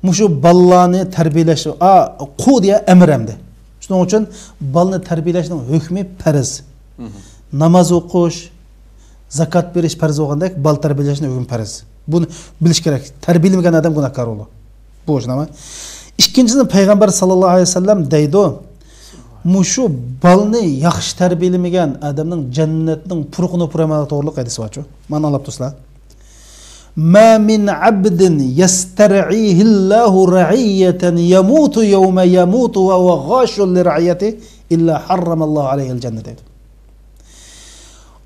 مۇشۇ بالىلارنى تەربىيەلەش، ئا، قۇ دېگەن ئەمر ئەمدى. شۇنىڭ ئۈچۈن بالىنى تەربىيەلەشنىڭ ھۆكمى پەرز. ناماز ئوقۇش، زاكات بېرىش پەرز بولغاندەك، بالا تەربىيەلەشنىڭ ھۆكمى پەرز. بۇنى بىلىش كېرەك. تەربىيەلىمىگەن ئادەم گۇناھكار بولىدۇ. بۇ شۇنداقمۇ؟ ئىككىنچىدىن، پەيغەمبەر ساللاللاھۇ ئەلەيھى ۋەسەللەم دەيدۇ، مۇشۇ بالىنى ياخشى تەربىيەلىمىگەن ئادەمنىڭ جەننەتنىڭ پۇرىقىنى پۇرايمانلىقى توغرىلىق ھەدىس بارچۇ. مانا ئاڭلاپ تۇرسىلا. ما من عبد يسترعيه الله رعية يموت يوم يموت وهو غاش لرعيته إلا حرم الله عليه الجنة دەيدۇ.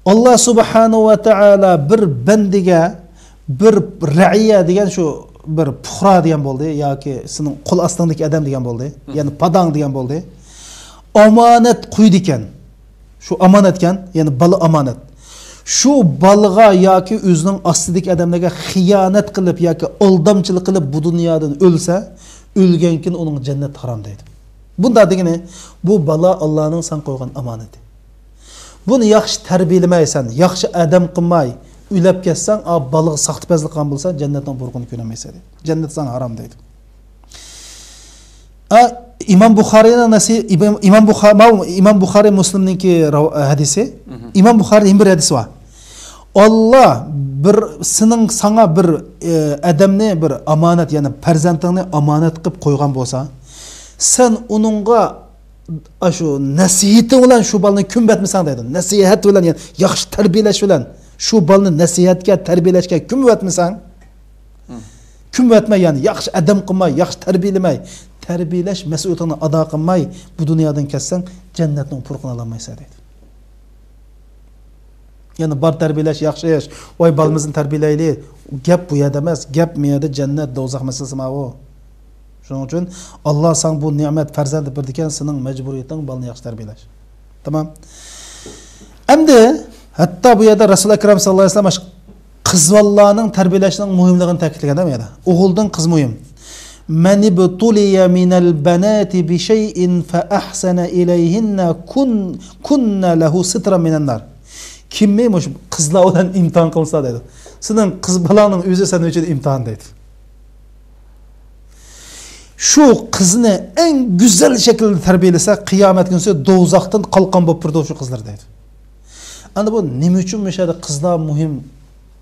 ئاللا سۇبھانەھۇ ۋە تائالا بىر بەندىگە، بىر رەئىيە دېگەن شۇ بىر پۇقرا دېگەن بولدى ياكى سېنىڭ قول ئاستىڭدىكى ئادەم دېگەن بولدى، يەنى پاداڭ دېگەن بولدى. ئامانەت قويىدىكەن. شۇ ئامانەتكەن، يەنى بالا ئامانەت. شۇ بالىغا ياكى ئۆزىنىڭ ئاستىدىكى ئادەملەرگە خىيانەت قىلىپ ياكى ئالدامچىلىق قىلىپ بۇ دۇنيادىن ئۆلسە، ئۆلگەنكىن ئۇنىڭ جەننەت ھارام دەيدۇ. بۇنداق دېگىنى، بۇ بالا ئاللانىڭ ساڭا قويغان ئامانىتى. بۇنى ياخشى تەربىيەلىمەيسەن، ياخشى ئادەم قىلماي ئۆلۈپ كەتسەڭ، ئا، بالىغا ساختىپەزلىك قىلغان بولسا، جەننەتنىڭ پۇرىقىنى كۆرەلمەيسەن دەيدۇ. جەننەت ساڭا ھارام دەيدۇ. ئا، ئىمام بۇخارىنىڭ نەسى-، ئىمام، ئىمام بۇخا-، ماۋۇ ئىمام بۇخارى مۇسلىمنىڭكى راۋ-، ھەدىسى. ئىمام بۇخارىدىن بىر ھەدىس بار. ئاللا بىر، سېنىڭ، ساڭا بىر، ئە، ئادەمنى بىر ئامانەت، يەنى پەرزەنتىڭنى ئامانەت قىلىپ قويغان بولسا، سەن ئۇنىڭغا ئاشۇ نەسىھىتىڭ بىلەن شۇ بالىنى كۆمۈۋەتمىسەڭ دەيدۇ. نەسىھەت بىلەن، يەنى ياخشى تەربىيەلەش بىلەن شۇ بالىنى نەسىھەتكە، تەربىيەلەشكە كۆمۈۋەتمىسەڭ، كۆمۈۋەتمەي، يەنى ياخشى ئادەم قىلماي، ياخشى تەربىيەلىمەي، تەربىيەلەش مەسئۇلىيىتىڭنى ئادا قىلماي، بۇ دۇنيادىن كەتسەڭ، جەننەتنىڭ پۇرىقىنى ئالالمايسەن دەيدۇ. يەنى بار تەربىيەلەش ياخشى ئىش. ۋاي، بالىمىزنى تەربىيەلەيلى. گەپ بۇ يەردە ئەمەس. گەپ مۇ يەردە جەننەت، دوزاخ مەسىلىسى ماۋۇ. شۇنىڭ ئۈچۈن ئاللا ساڭا بۇ نېمەت پەرزەنتنى بېرىدىكەن، سېنىڭ مەجبۇرىيىتىڭ بالىنى ياخشى تەربىيەلەش. تامام. ئەمدى ھەتتا بۇ يەردە رەسۇل ئەكرەم ساللاللاھۇ ئەلەيھى ۋەسەللەم قىز بالىلارنىڭ تەربىيەلەشنىڭ مۇھىملىقىنى تەكىتلىگەن ئەمدى. ئوغۇلدىن قىز مۇھىم. مەن ئىبتۇلىيە مىنەل بەناتى بىشەيئىن فەئەھسەنە ئىلەيھىننە كۇن-، كۇننە لەھۇ سىترا مىنەن نار. كىممۇ مۇشۇ قىزلار بىلەن ئىمتىھان قىلسا دەيدۇ. سېنىڭ قىز بالاڭنىڭ ئۆزى سەن ئۈچۈن ئىمتىھان دەيدۇ. شۇ قىزنى ئەڭ گۈزەل شەكىلدە تەربىيەلىسە، قىيامەت كۈنىسى دوزاختىن قالقان بولۇپ تۇرىدۇ شۇ قىزلار دەيدۇ. ئەمدى بۇ نېمە ئۈچۈن مۇشۇ يەردە قىزلار مۇھىم،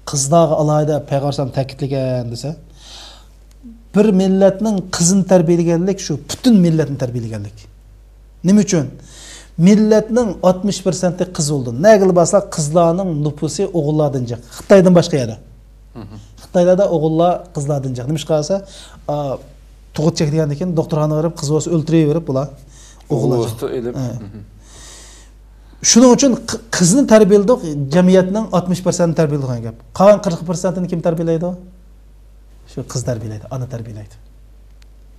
قىزلارغا ئالاھىدە پەيغەمبەر ئەلەيھىسسالام تەكىتلىگەن دېسە، بىر مىللەتنىڭ قىزىنى تەربىيەلىگەنلىك شۇ پۈتۈن مىللەتنى تەربىيەلىگەنلىك. نېمە ئۈچۈن؟ مىللەتنىڭ ئاتمىش پىرسەنتى قىز بولىدۇ. نەگىلا بارسا قىزلارنىڭ نوپۇسى ئوغۇللاردىن جىق. خىتايدىن باشقا يەردە. خىتايلاردا ئوغۇللار قىزلاردىن جىق. نېمىشقا دېسە، ئا، تۇغۇت چەكلىگەندىن كېيىن دوختۇرخانىغا بېرىپ، قىز بولسا ئۆلتۈرۈۋېرىپ بۇلار. ئوغۇللار. شۇنىڭ ئۈچۈن قى-، قىزنى تەربىيەلىدۇق، جەمئىيەتنىڭ ئاتمىش پىرسەنتىنى تەربىيەلىدۇق دەپ گەپ. قالغان قىرىق پىرسەنتىنى كىم تەربىيەلەيدۇ؟ شۇ قىز تەربىيەلەيدۇ، ئانا تەربىيەلەيدۇ.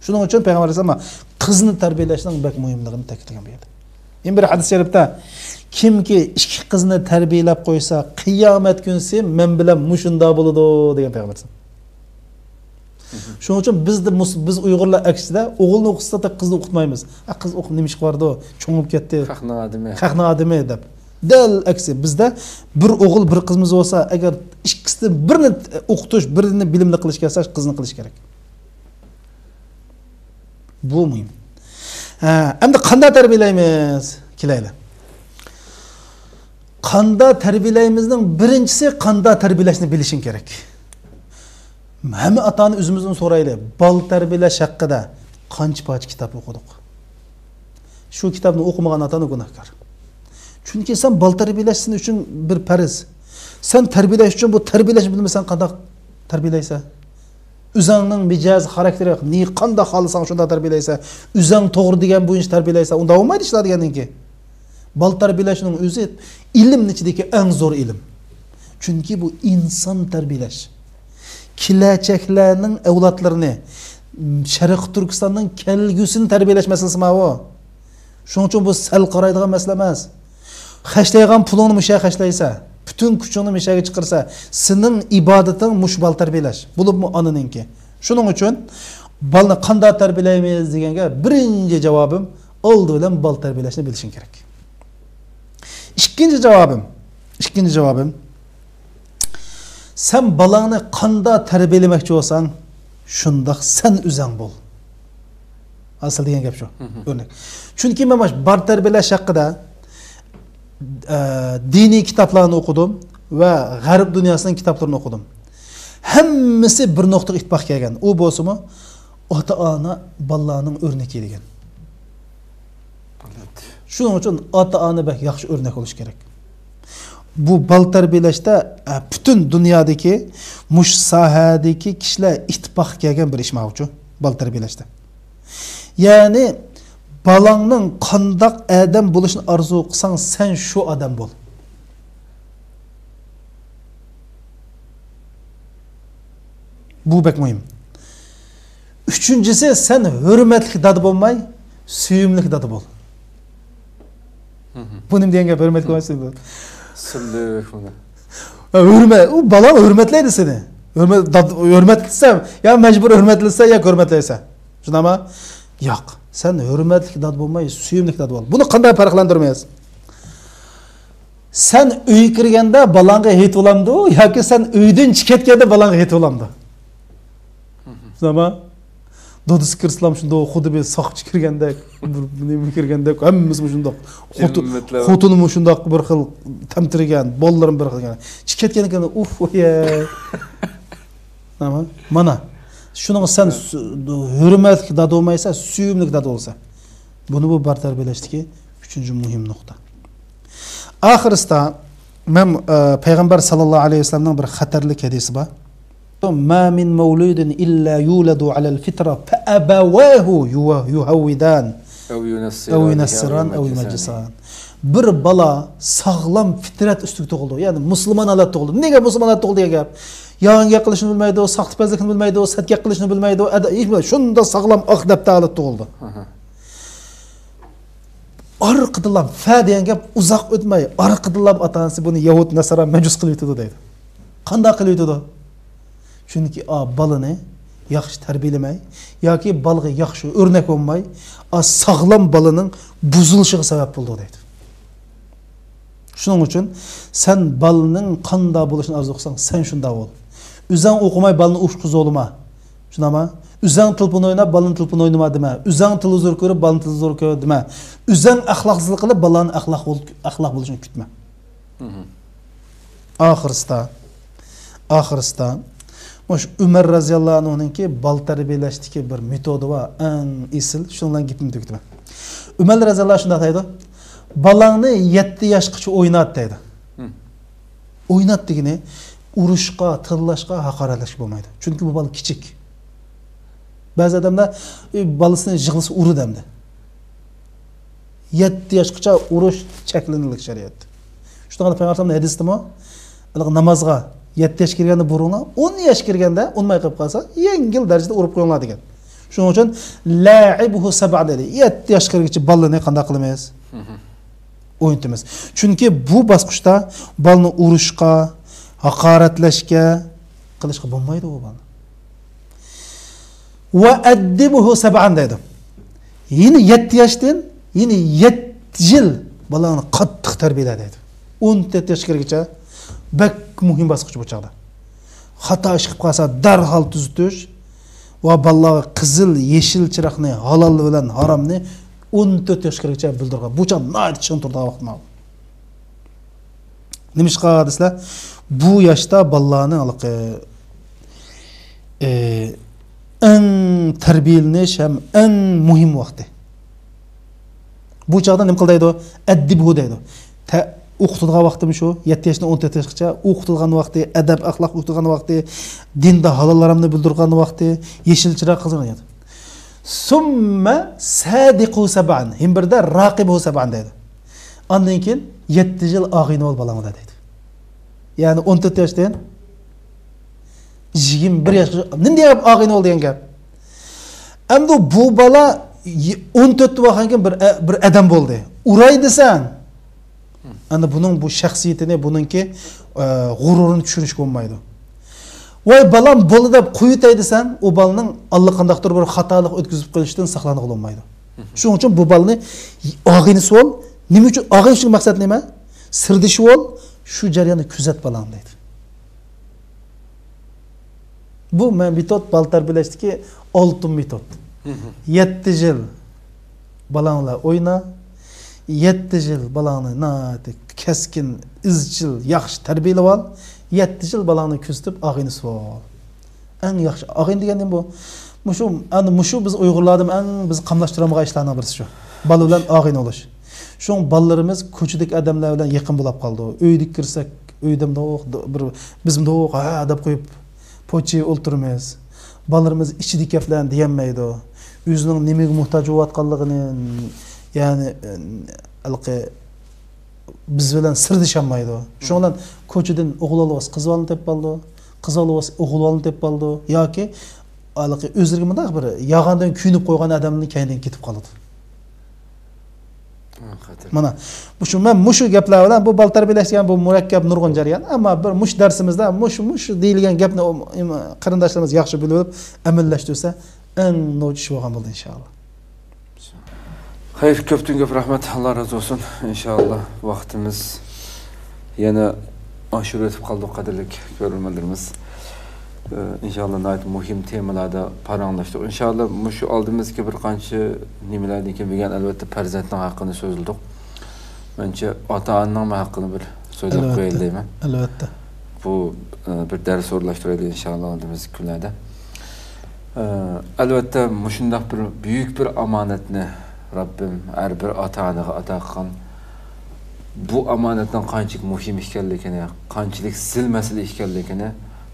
شۇنىڭ ئۈچۈن پەيغەمبەر ئەلەيھىسسالام قىزنى تەربىيەلەشنىڭ بەك مۇھىملىقىنى تەكىتلىگەن بۇ يەردە. يەنە بىر ھەدىس شەرىپتە، كىمكى ئىككى قىزنى تەربىيەلەپ قويسا، قىيامەت كۈنسى مەن بىلەن مۇشۇنداق بولىدۇ، دېگەن پەيغەمبەر ئەلەيھىسسالام. شۇنىڭ ئۈچۈن بىزدە مۇس-، بىز ئۇيغۇرلار ئەكسىدە ئوغۇلنى ئوقۇتسا، قىزنى ئوقۇتمايمىز. «ئە، قىز ئوقۇپ نېمە ئىشقا بارىدۇ؟ چوڭىيىپ كەتتى. خەقنىڭ ئادىمى. خەقنىڭ ئادىمى» دەپ. دەل ئەكسى، بىزدە بىر ئوغۇل، بىر قىزىمىز بولسا، ئەگەر ئىككىسىدىن بىرىنى ئوقۇتۇش، بىرىنى بىلىملىك قىلىش كەلسە، قىزنى قىلىش كېرەك. بۇ مۇھىم. ھە، ئەمدى قانداق تەربىيەلەيمىز؟ كېلەيلى. قانداق تەربىيەلەيمىزنىڭ بىرىنچىسى، قانداق تەربىيەلەشنى بىلىشىڭ كېرەك. ھەممە ئاتا-ئانا ئۆزىمىزدىن سورايلى. بالا تەربىيەلەش ھەققىدە قانچە پارچە كىتاب ئوقۇدۇق؟ شۇ كىتابنى ئوقۇمىغان ئاتا-ئانا گۇناھكار. چۈنكى سەن بالا تەربىيەلەش سېنىڭ ئۈچۈن بىر پەرز. سەن تەربىيەلەش ئۈچۈن بۇ تەربىيەلەشنى بىلمىسەڭ قانداق تەربىيەلەيسەن؟ ئۆزۈڭنىڭ مىجەز، خاراكتېرى، نى قانداق خالىساڭ شۇنداق تەربىيەلەيسەن. ئۆزۈڭ توغرا دېگەن بويىچە تەربىيەلەيسەن. ئۇنداق بولمايدۇ ئىشلار دېگەندىن كېيىن. بالا تەربىيەلەشنىڭ ئۆزى ئىلىمنىڭ ئىچىدىكى ئەڭ زور ئىلىم. چۈنكى بۇ ئىنسان تەربىيەلەش. كېلەچەكلەرنىڭ ئەۋلادلىرىنى، شەرقىي تۈركىستاننىڭ كەلگۈسىنى تەربىيەلەش مەسىلىسى ماۋۇ. شۇنىڭ ئۈچۈن بۇ سەل قارايدىغان مەسىلە ئەمەس. خەجلەيدىغان پۇلۇڭنى مۇشۇ يەرگە خەجلەيسەن. پۈتۈن كۈچۈڭنى مۇشۇ يەرگە چىقىرىسەن. سېنىڭ ئىبادىتىڭ مۇشۇ بالا تەربىيەلەش. بولۇپمۇ ئانىنىڭكى. شۇنىڭ ئۈچۈن بالىنى قانداق تەربىيەلەيمىز دېگەنگە بىرىنچى جاۋابىم، ئالدى بىلەن بالا تەربىيەلەشنى بىلىشىڭ كېرەك. ئىككىنچى جاۋابىم، ئىككىنچى جاۋابىم، سەن بالاڭنى قانداق تەربىيەلىمەكچى بولساڭ، شۇنداق سەن ئۆزەڭ بول. ئەسلى دېگەن گەپ شۇ. مھم. ئۆرنەك. چۈنكى مەن مانا بالا تەربىيەلەش ھەققىدە، ئە، دىنىي كىتابلارنى ئوقۇدۇم ۋە غەرب دۇنياسىنىڭ كىتابلىرىنى ئوقۇدۇم. ھەممىسى بىر نۇقتىغا ئىتتىپاق كەلگەن. ئۇ بولسىمۇ، ئاتا-ئانا بالىلارنىڭ ئۆرنىكى دېگەن. شۇنىڭ ئۈچۈن ئاتا-ئانا بەك ياخشى ئۆرنەك بولۇشى كېرەك. بۇ بالا تەربىيەلەشتە، ئە، پۈتۈن دۇنيادىكى مۇشۇ ساھەدىكى كىشىلەر ئىتتىپاققا كەلگەن بىر ئىش ماۋۇچۇ، بالا تەربىيەلەشتە. يەنى بالاڭنىڭ قانداق ئادەم بولۇشىنى ئارزۇ قىلساڭ، سەن شۇ ئادەم بول. بۇ بەك مۇھىم. ئۈچىنچىسى، سەن ھۆرمەتلىك دادا بولماي، سۆيۈملۈك دادا بول. مھم. بۇ نېمە دېگەن گەپ؟ ھۆرمەتلىك بولماي، سۆيۈملۈك. سۈرلۈك بۇنى. ھۆرمەت، ئۇ بالا ھۆرمەتلەيدۇ سېنى. ھۆرمەت، داد-، ھۆرمەتلىسەم، يا مەجبۇر ھۆرمەتلىسە، يا ھۆرمەتلەيسەن. شۇنداقمۇ؟ ياق. سەن ھۆرمەتلىك دادا بولماي، سۆيۈملۈك دادا بول. بۇنى قانداق پەرقلەندۈرىمىز؟ سەن ئۆيگە كىرگەندە بالاڭغا ھېيت بولامدۇ ياكى سەن ئۆيدىن چىقىپ كەتكەندە بالاڭغا ھېيت بولامدۇ؟ شۇنداقمۇ؟ دادىسى كىرسىلا شۇنداق، خۇددى بىر ساقچى كىرگەندەك، بىر نېمە كىرگەندەك، ھەممىسى شۇنداق. خوتۇن، ھىممەتلەر. خوتۇنىمۇ شۇنداق بىر خىل تەمتىرىگەن، بالىلىرىمۇ بىر خىل. چىقىپ كەتكەندىن كېيىن، ئۇف، ئۇي. مانا، شۇنىڭغا سەن ھە. سۈ-، ھۆرمەتلىك دادا بولمايسەن، سۆيۈملۈك دادا بولىسەن. بۇنى بۇ بالا تەربىيەلەشتىكى ئۈچىنچى مۇھىم نۇقتا. ئاخىرسىدا، مەن، ئە، پەيغەمبەر ساللاللاھۇ ئەلەيھى ۋەسەللەمنىڭ بىر خەتەرلىك ھەدىسى بار. ما من مولود إلا يولد على الفطرة فأبواه يو-، يهودان أو ينصرانه أو ينصران أو يمجسان. بىر بالا ساغلام پىترەت ئۈستىگە تۇغۇلىدۇ. يەنى مۇسۇلمان ھالەتتە تۇغۇلىدۇ. نېگە مۇسۇلمان ھالەتتە تۇغۇلدى دېگەن گەپ؟ يالغان گەپ قىلىشنى بىلمەيدۇ، ساختىپەزلىكنى بىلمەيدۇ، سەت گەپ قىلىشنى بىلمەيدۇ، ئەدە-، ھېچ بىر، شۇنداق ساغلام ئاق دەپتەر ھالەتتە تۇغۇلىدۇ. ئاھا. ئارقىدىنلا، فە دېگەن گەپ ئۇزاق ئۆتمەي، ئارقىدىنلا ئاتا-ئانىسى بۇنى يەھۇد، ناسارا، مەجۇس قىلىۋېتىدۇ دەيدۇ. قانداق قىلىۋېتىدۇ؟ چۈنكى ئا بالىنى ياخشى تەربىيەلىمەي ياكى بالىغا ياخشى ئۆرنەك بولماي، ئا ساغلام بالىنىڭ بۇزۇلۇشىغا سەۋەب بولىدۇ دەيدۇ. شۇنىڭ ئۈچۈن سەن بالىنىڭ قانداق بولۇشىنى ئارزۇ قىلساڭ، سەن شۇنداق بول. ئۆزۈڭ ئوقۇماي بالىنى ئوقۇشقا زورلىما. شۇنداقمۇ؟ ئۆزۈڭ تېلېفون ئويناپ، بالىنى تېلېفون ئوينىما دېمە. ئۆزۈڭ تېلېۋىزور كۆرۈپ، بالىنى تېلېۋىزور كۆر دېمە. ئۆزۈڭ ئەخلاقسىزلىق قىلىپ، بالىلارنى ئەخلاق بول-، ئەخلاق بولۇشىنى كۈتمە. مھم. ئاخىرسىدا، ئاخىرسىدا، مۇشۇ ئۆمەر رەزىياللاھۇ ئەنھۇنىڭكى بالا تەربىيەلەشتىكى بىر مېتودى بار، ئەڭ ئېسىل، شۇنىڭ بىلەن گېپىمنى تۈگىتىمەن. ئۆمەر رەزىياللاھۇ شۇنداق دەيدۇ، بالاڭنى يەتتە ياشقىچە ئوينات دەيدۇ. مم. ئوينات دېگىنى ئۇرۇشقا، تىللاشقا، ھاقارەتلەشكە بولمايدۇ. چۈنكى بۇ بالا كىچىك. بەزى ئادەملەر، ئى، بالىسىنى يىغلىسا ئۇرىدۇ ئەمدى. يەتتە ياشقىچە ئۇرۇش چەكلىنىلگەن شەرىئەتتە. شۇنداق پەيغەمبەر ھەدىستىمۇ، نامازغا يەتتە ياش كىرگەندە بۇرۇڭلار، ئون ياش كىرگەندە ئۇنىماي قېلىپ قالسا، يەڭگىل دەرىجىدە ئۇرۇپ قويۇڭلار دېگەن. شۇنىڭ ئۈچۈن، لەئىبھۇ سەبئەن دېدى. يەتتە ياشقا كىرگۈچە بالىنى قانداق قىلىمىز؟ مھم. ئوينىتىمىز. چۈنكى بۇ باسقۇچتا بالىنى ئۇرۇشقا، ھاقارەتلەشكە، قىلىشقا بولمايدۇ ئۇ بالىنى. ۋە ئەددىبھۇ سەبئەن دەيدۇ. يەنە يەتتە ياشتىن، يەنە يەتتە يىل بالىڭنى قاتتىق تەربىيەلە دەيدۇ. ئون تۆت ياشقا كىرگۈچە بەك مۇھىم باسقۇچ بۇ چاغدا. خاتا ئىش قىلىپ قالسا دەرھال تۈزىتىش ۋە بالىلارغا قىزىل، يېشىل چىراغنى، ھالال بىلەن ھارامنى ئون تۆت ياشقا كىرگۈچە بىلدۈرگەن. بۇ چاغ ناھايىتى چىڭ تۇرىدىغان ۋاقىت ماۋۇ. نېمىشقا دېسىلە، بۇ ياشتا بالىلارنىڭ ھېلىقى، ئى، ئەڭ تەربىيەلىنىش ھەم ئەڭ مۇھىم ۋاقتى. بۇ چاغدا نېمە قىل دەيدۇ؟ ئەددىبھۇ دەيدۇ. تە-، ئوقۇتىدىغان ۋاقتىمۇ شۇ. يەتتە ياشتىن ئون تۆت ياشقىچە ئوقۇتىدىغان ۋاقتى، ئەدەپ ئەخلاق ئوقۇتىدىغان ۋاقتى، دىندا ھالال ھارامنى بىلدۈرىدىغان ۋاقتى، يېشىل چىراغ قىزىل. ثم سادقه سبعا، ھېم بىردە راقبه سبعا دەيدۇ. ئاندىن كېيىن يەتتە يىل ئاغىنە بول بالاڭغا دەيدۇ. يەنى ئون تۆت ياشتىن يىگىرمە بىر ياشقا نېمە دېگەن گەپ ئاغىنە بول دېگەن گەپ؟ ئەمدى بۇ بالا ئون تۆتتە بولغان كېيىن بىر، بىر ئادەم بولدى. ئۇراي دېسەڭ، ئەنە بۇنىڭ بۇ شەخسىيىتىنى، بۇنىڭكى، ئە، غۇرۇرىنى چۈشۈرۈشكە بولمايدۇ. ۋاي بالام بولدى دەپ قويۇۋېتەي دېسەڭ، ئۇ بالىنىڭ ئاللىقانداقتۇر بىر خاتالىق ئۆتكۈزۈپ قېلىشتىن ساقلانغىلى بولمايدۇ. شۇنىڭ ئۈچۈن بۇ بالىنى ئاغىنىسى بول. نېمە ئۈچۈن ئاغىنىسى؟ مەقسەت نېمە؟ سىردىشى بول، شۇ جەرياننى كۆزەت بالاڭنى دەيدۇ. بۇ مەن مېتود بالا تەربىيەلەشتىكى ئالتۇن مېتود. يەتتە يىل بالاڭ بىلەن ئوينا، يەتتە يىل بالاڭنى ناھايىتى كەسكىن، ئىزچىل، ياخشى تەربىيەلەپ ئال، يەتتە يىل بالاڭنى كۆزىتىپ ئاغىنىسى بول. ئەڭ ياخشى ئاغىنە دېگەن نېمە بۇ؟ مۇشۇ، ئەنە مۇشۇ بىز ئۇيغۇرلاردا ئەڭ بىز قاملاشتۇرالمىغان ئىشلارنىڭ بىرسى شۇ. بالا بىلەن ئاغىنە بولۇش. شۇڭا بالىلىرىمىز كوچىدىكى ئادەملەر بىلەن يېقىن بولاپ قالىدۇ. ئۆيگە كىرسەك، ئۆيدە مۇنداق، بىر، بىز مۇنداق، ھە دەپ قويۇپ، پوچى ئولتۇرىمىز. بالىلىرىمىز ئىچىدىكى گەپلەرنى دېيەلمەيدۇ. ئۆزىنىڭ نېمىگە موھتاج بولۇۋاتقانلىقىنى، يەنى، ھېلىقى، بىز بىلەن سىردىشالمايدۇ. شۇنىڭ بىلەن كوچىدىن ئوغۇل بالا بولسا قىز بالىنى تېپىپ قالىدۇ. قىز بالا بولسا ئوغۇل بالىنى تېپىپ قالىدۇ. ياكى ھېلىقى ئۆزلىرىگە مۇنداق بىر ياغاندىن كۆيۈنۈپ قويغان ئادەمنى كەينىدىن كېتىپ قالىدۇ. ھەقىقەتەن. مانا، مۇشۇ، مەن مۇشۇ گەپلەر بىلەن، بۇ بالا تەربىيەلەش دېگەن بۇ مۇرەككەپ نۇرغۇن جەريان. ئەمما بىر مۇشۇ دەرسىمىزدە مۇشۇ، مۇشۇ دېيىلگەن گەپنى ئۇ، قېرىنداشلىرىمىز ياخشى بىلىپ ئېلىپ، ئەمەلىيلەشتۈرسە، ئەڭ نوچى ئىش بولغان بولىدۇ، ئىنشائاللا. خەير، كۆپتىن كۆپ رەھمەت، ئاللا رازى بولسۇن. ئىنشائاللا، ۋاقتىمىز يەنە ئاشۇرۇپ ئۆتۈپ قالدۇق، قەدىرلىك كۆرۈرمەنلىرىمىز. ئىنشائاللا، ناھايىتى مۇھىم تېمىلاردا پاراڭلاشتۇق. ئىنشائاللا، مۇشۇ ئالدىمىزدىكى بىر قانچە نېمىلەردىن كېيىن بۈگۈن، ئەلۋەتتە، پەرزەنتنىڭ ھەققىنى سۆزلىدۇق. مەنچە ئاتا-ئانىنىڭ ھەققىنى بىر سۆزلەپ ئەلۋەتتە، قويايلى دەيمەن. ئەلۋەتتە. بۇ، ئە، بىر دەرس ئورۇنلاشتۇرايلى ئىنشائاللا ئالدىمىزدىكى كۈنلەردە. ئە، ئەلۋەتتە، مۇشۇنداق بىر بۈيۈك بىر ئامانەتنى رەببىم ھەر بىر ئاتا-ئانىغا ئاتا قىلغان. بۇ ئامانەتنىڭ قانچىلىك مۇھىم ئىكەنلىكىنى، قانچىلىك زىل مەسىلە ئىكەنلىكىنى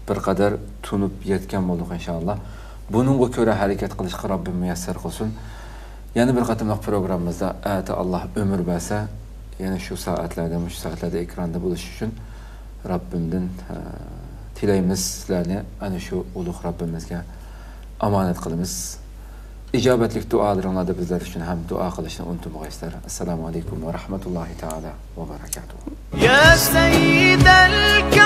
بىر قەدەر تونۇپ يەتكەن بولدۇق ئىنشائاللا. بۇنىڭغا كۆرە ھەرىكەت قىلىشقا رەببىم مۇيەسسەر قىلسۇن. يەنە بىر قېتىملىق پروگراممىمىزدا ئەتە ئاللا ئۆمۈر بەرسە، يەنە شۇ سائەتلەردە، مۇشۇ سائەتلەردە ئېكراندا بولۇش ئۈچۈن رەببىمدىن، ئە، تىلەيمىز. سىلەرنى ئەنە شۇ ئۇلۇغ رەببىمىزگە ئامانەت قىلىمىز. ئىجابەتلىك دۇئالىرىڭلاردا بىزلەر ئۈچۈن ھەم دۇئا قىلىشنى ئۇنتۇمىغايسىلەر. ئەسسالامۇ ئەلەيكۇم ۋە رەھمەتۇللاھى تائالا ۋە بەرەكاتۇھۇ. يا سيد الكون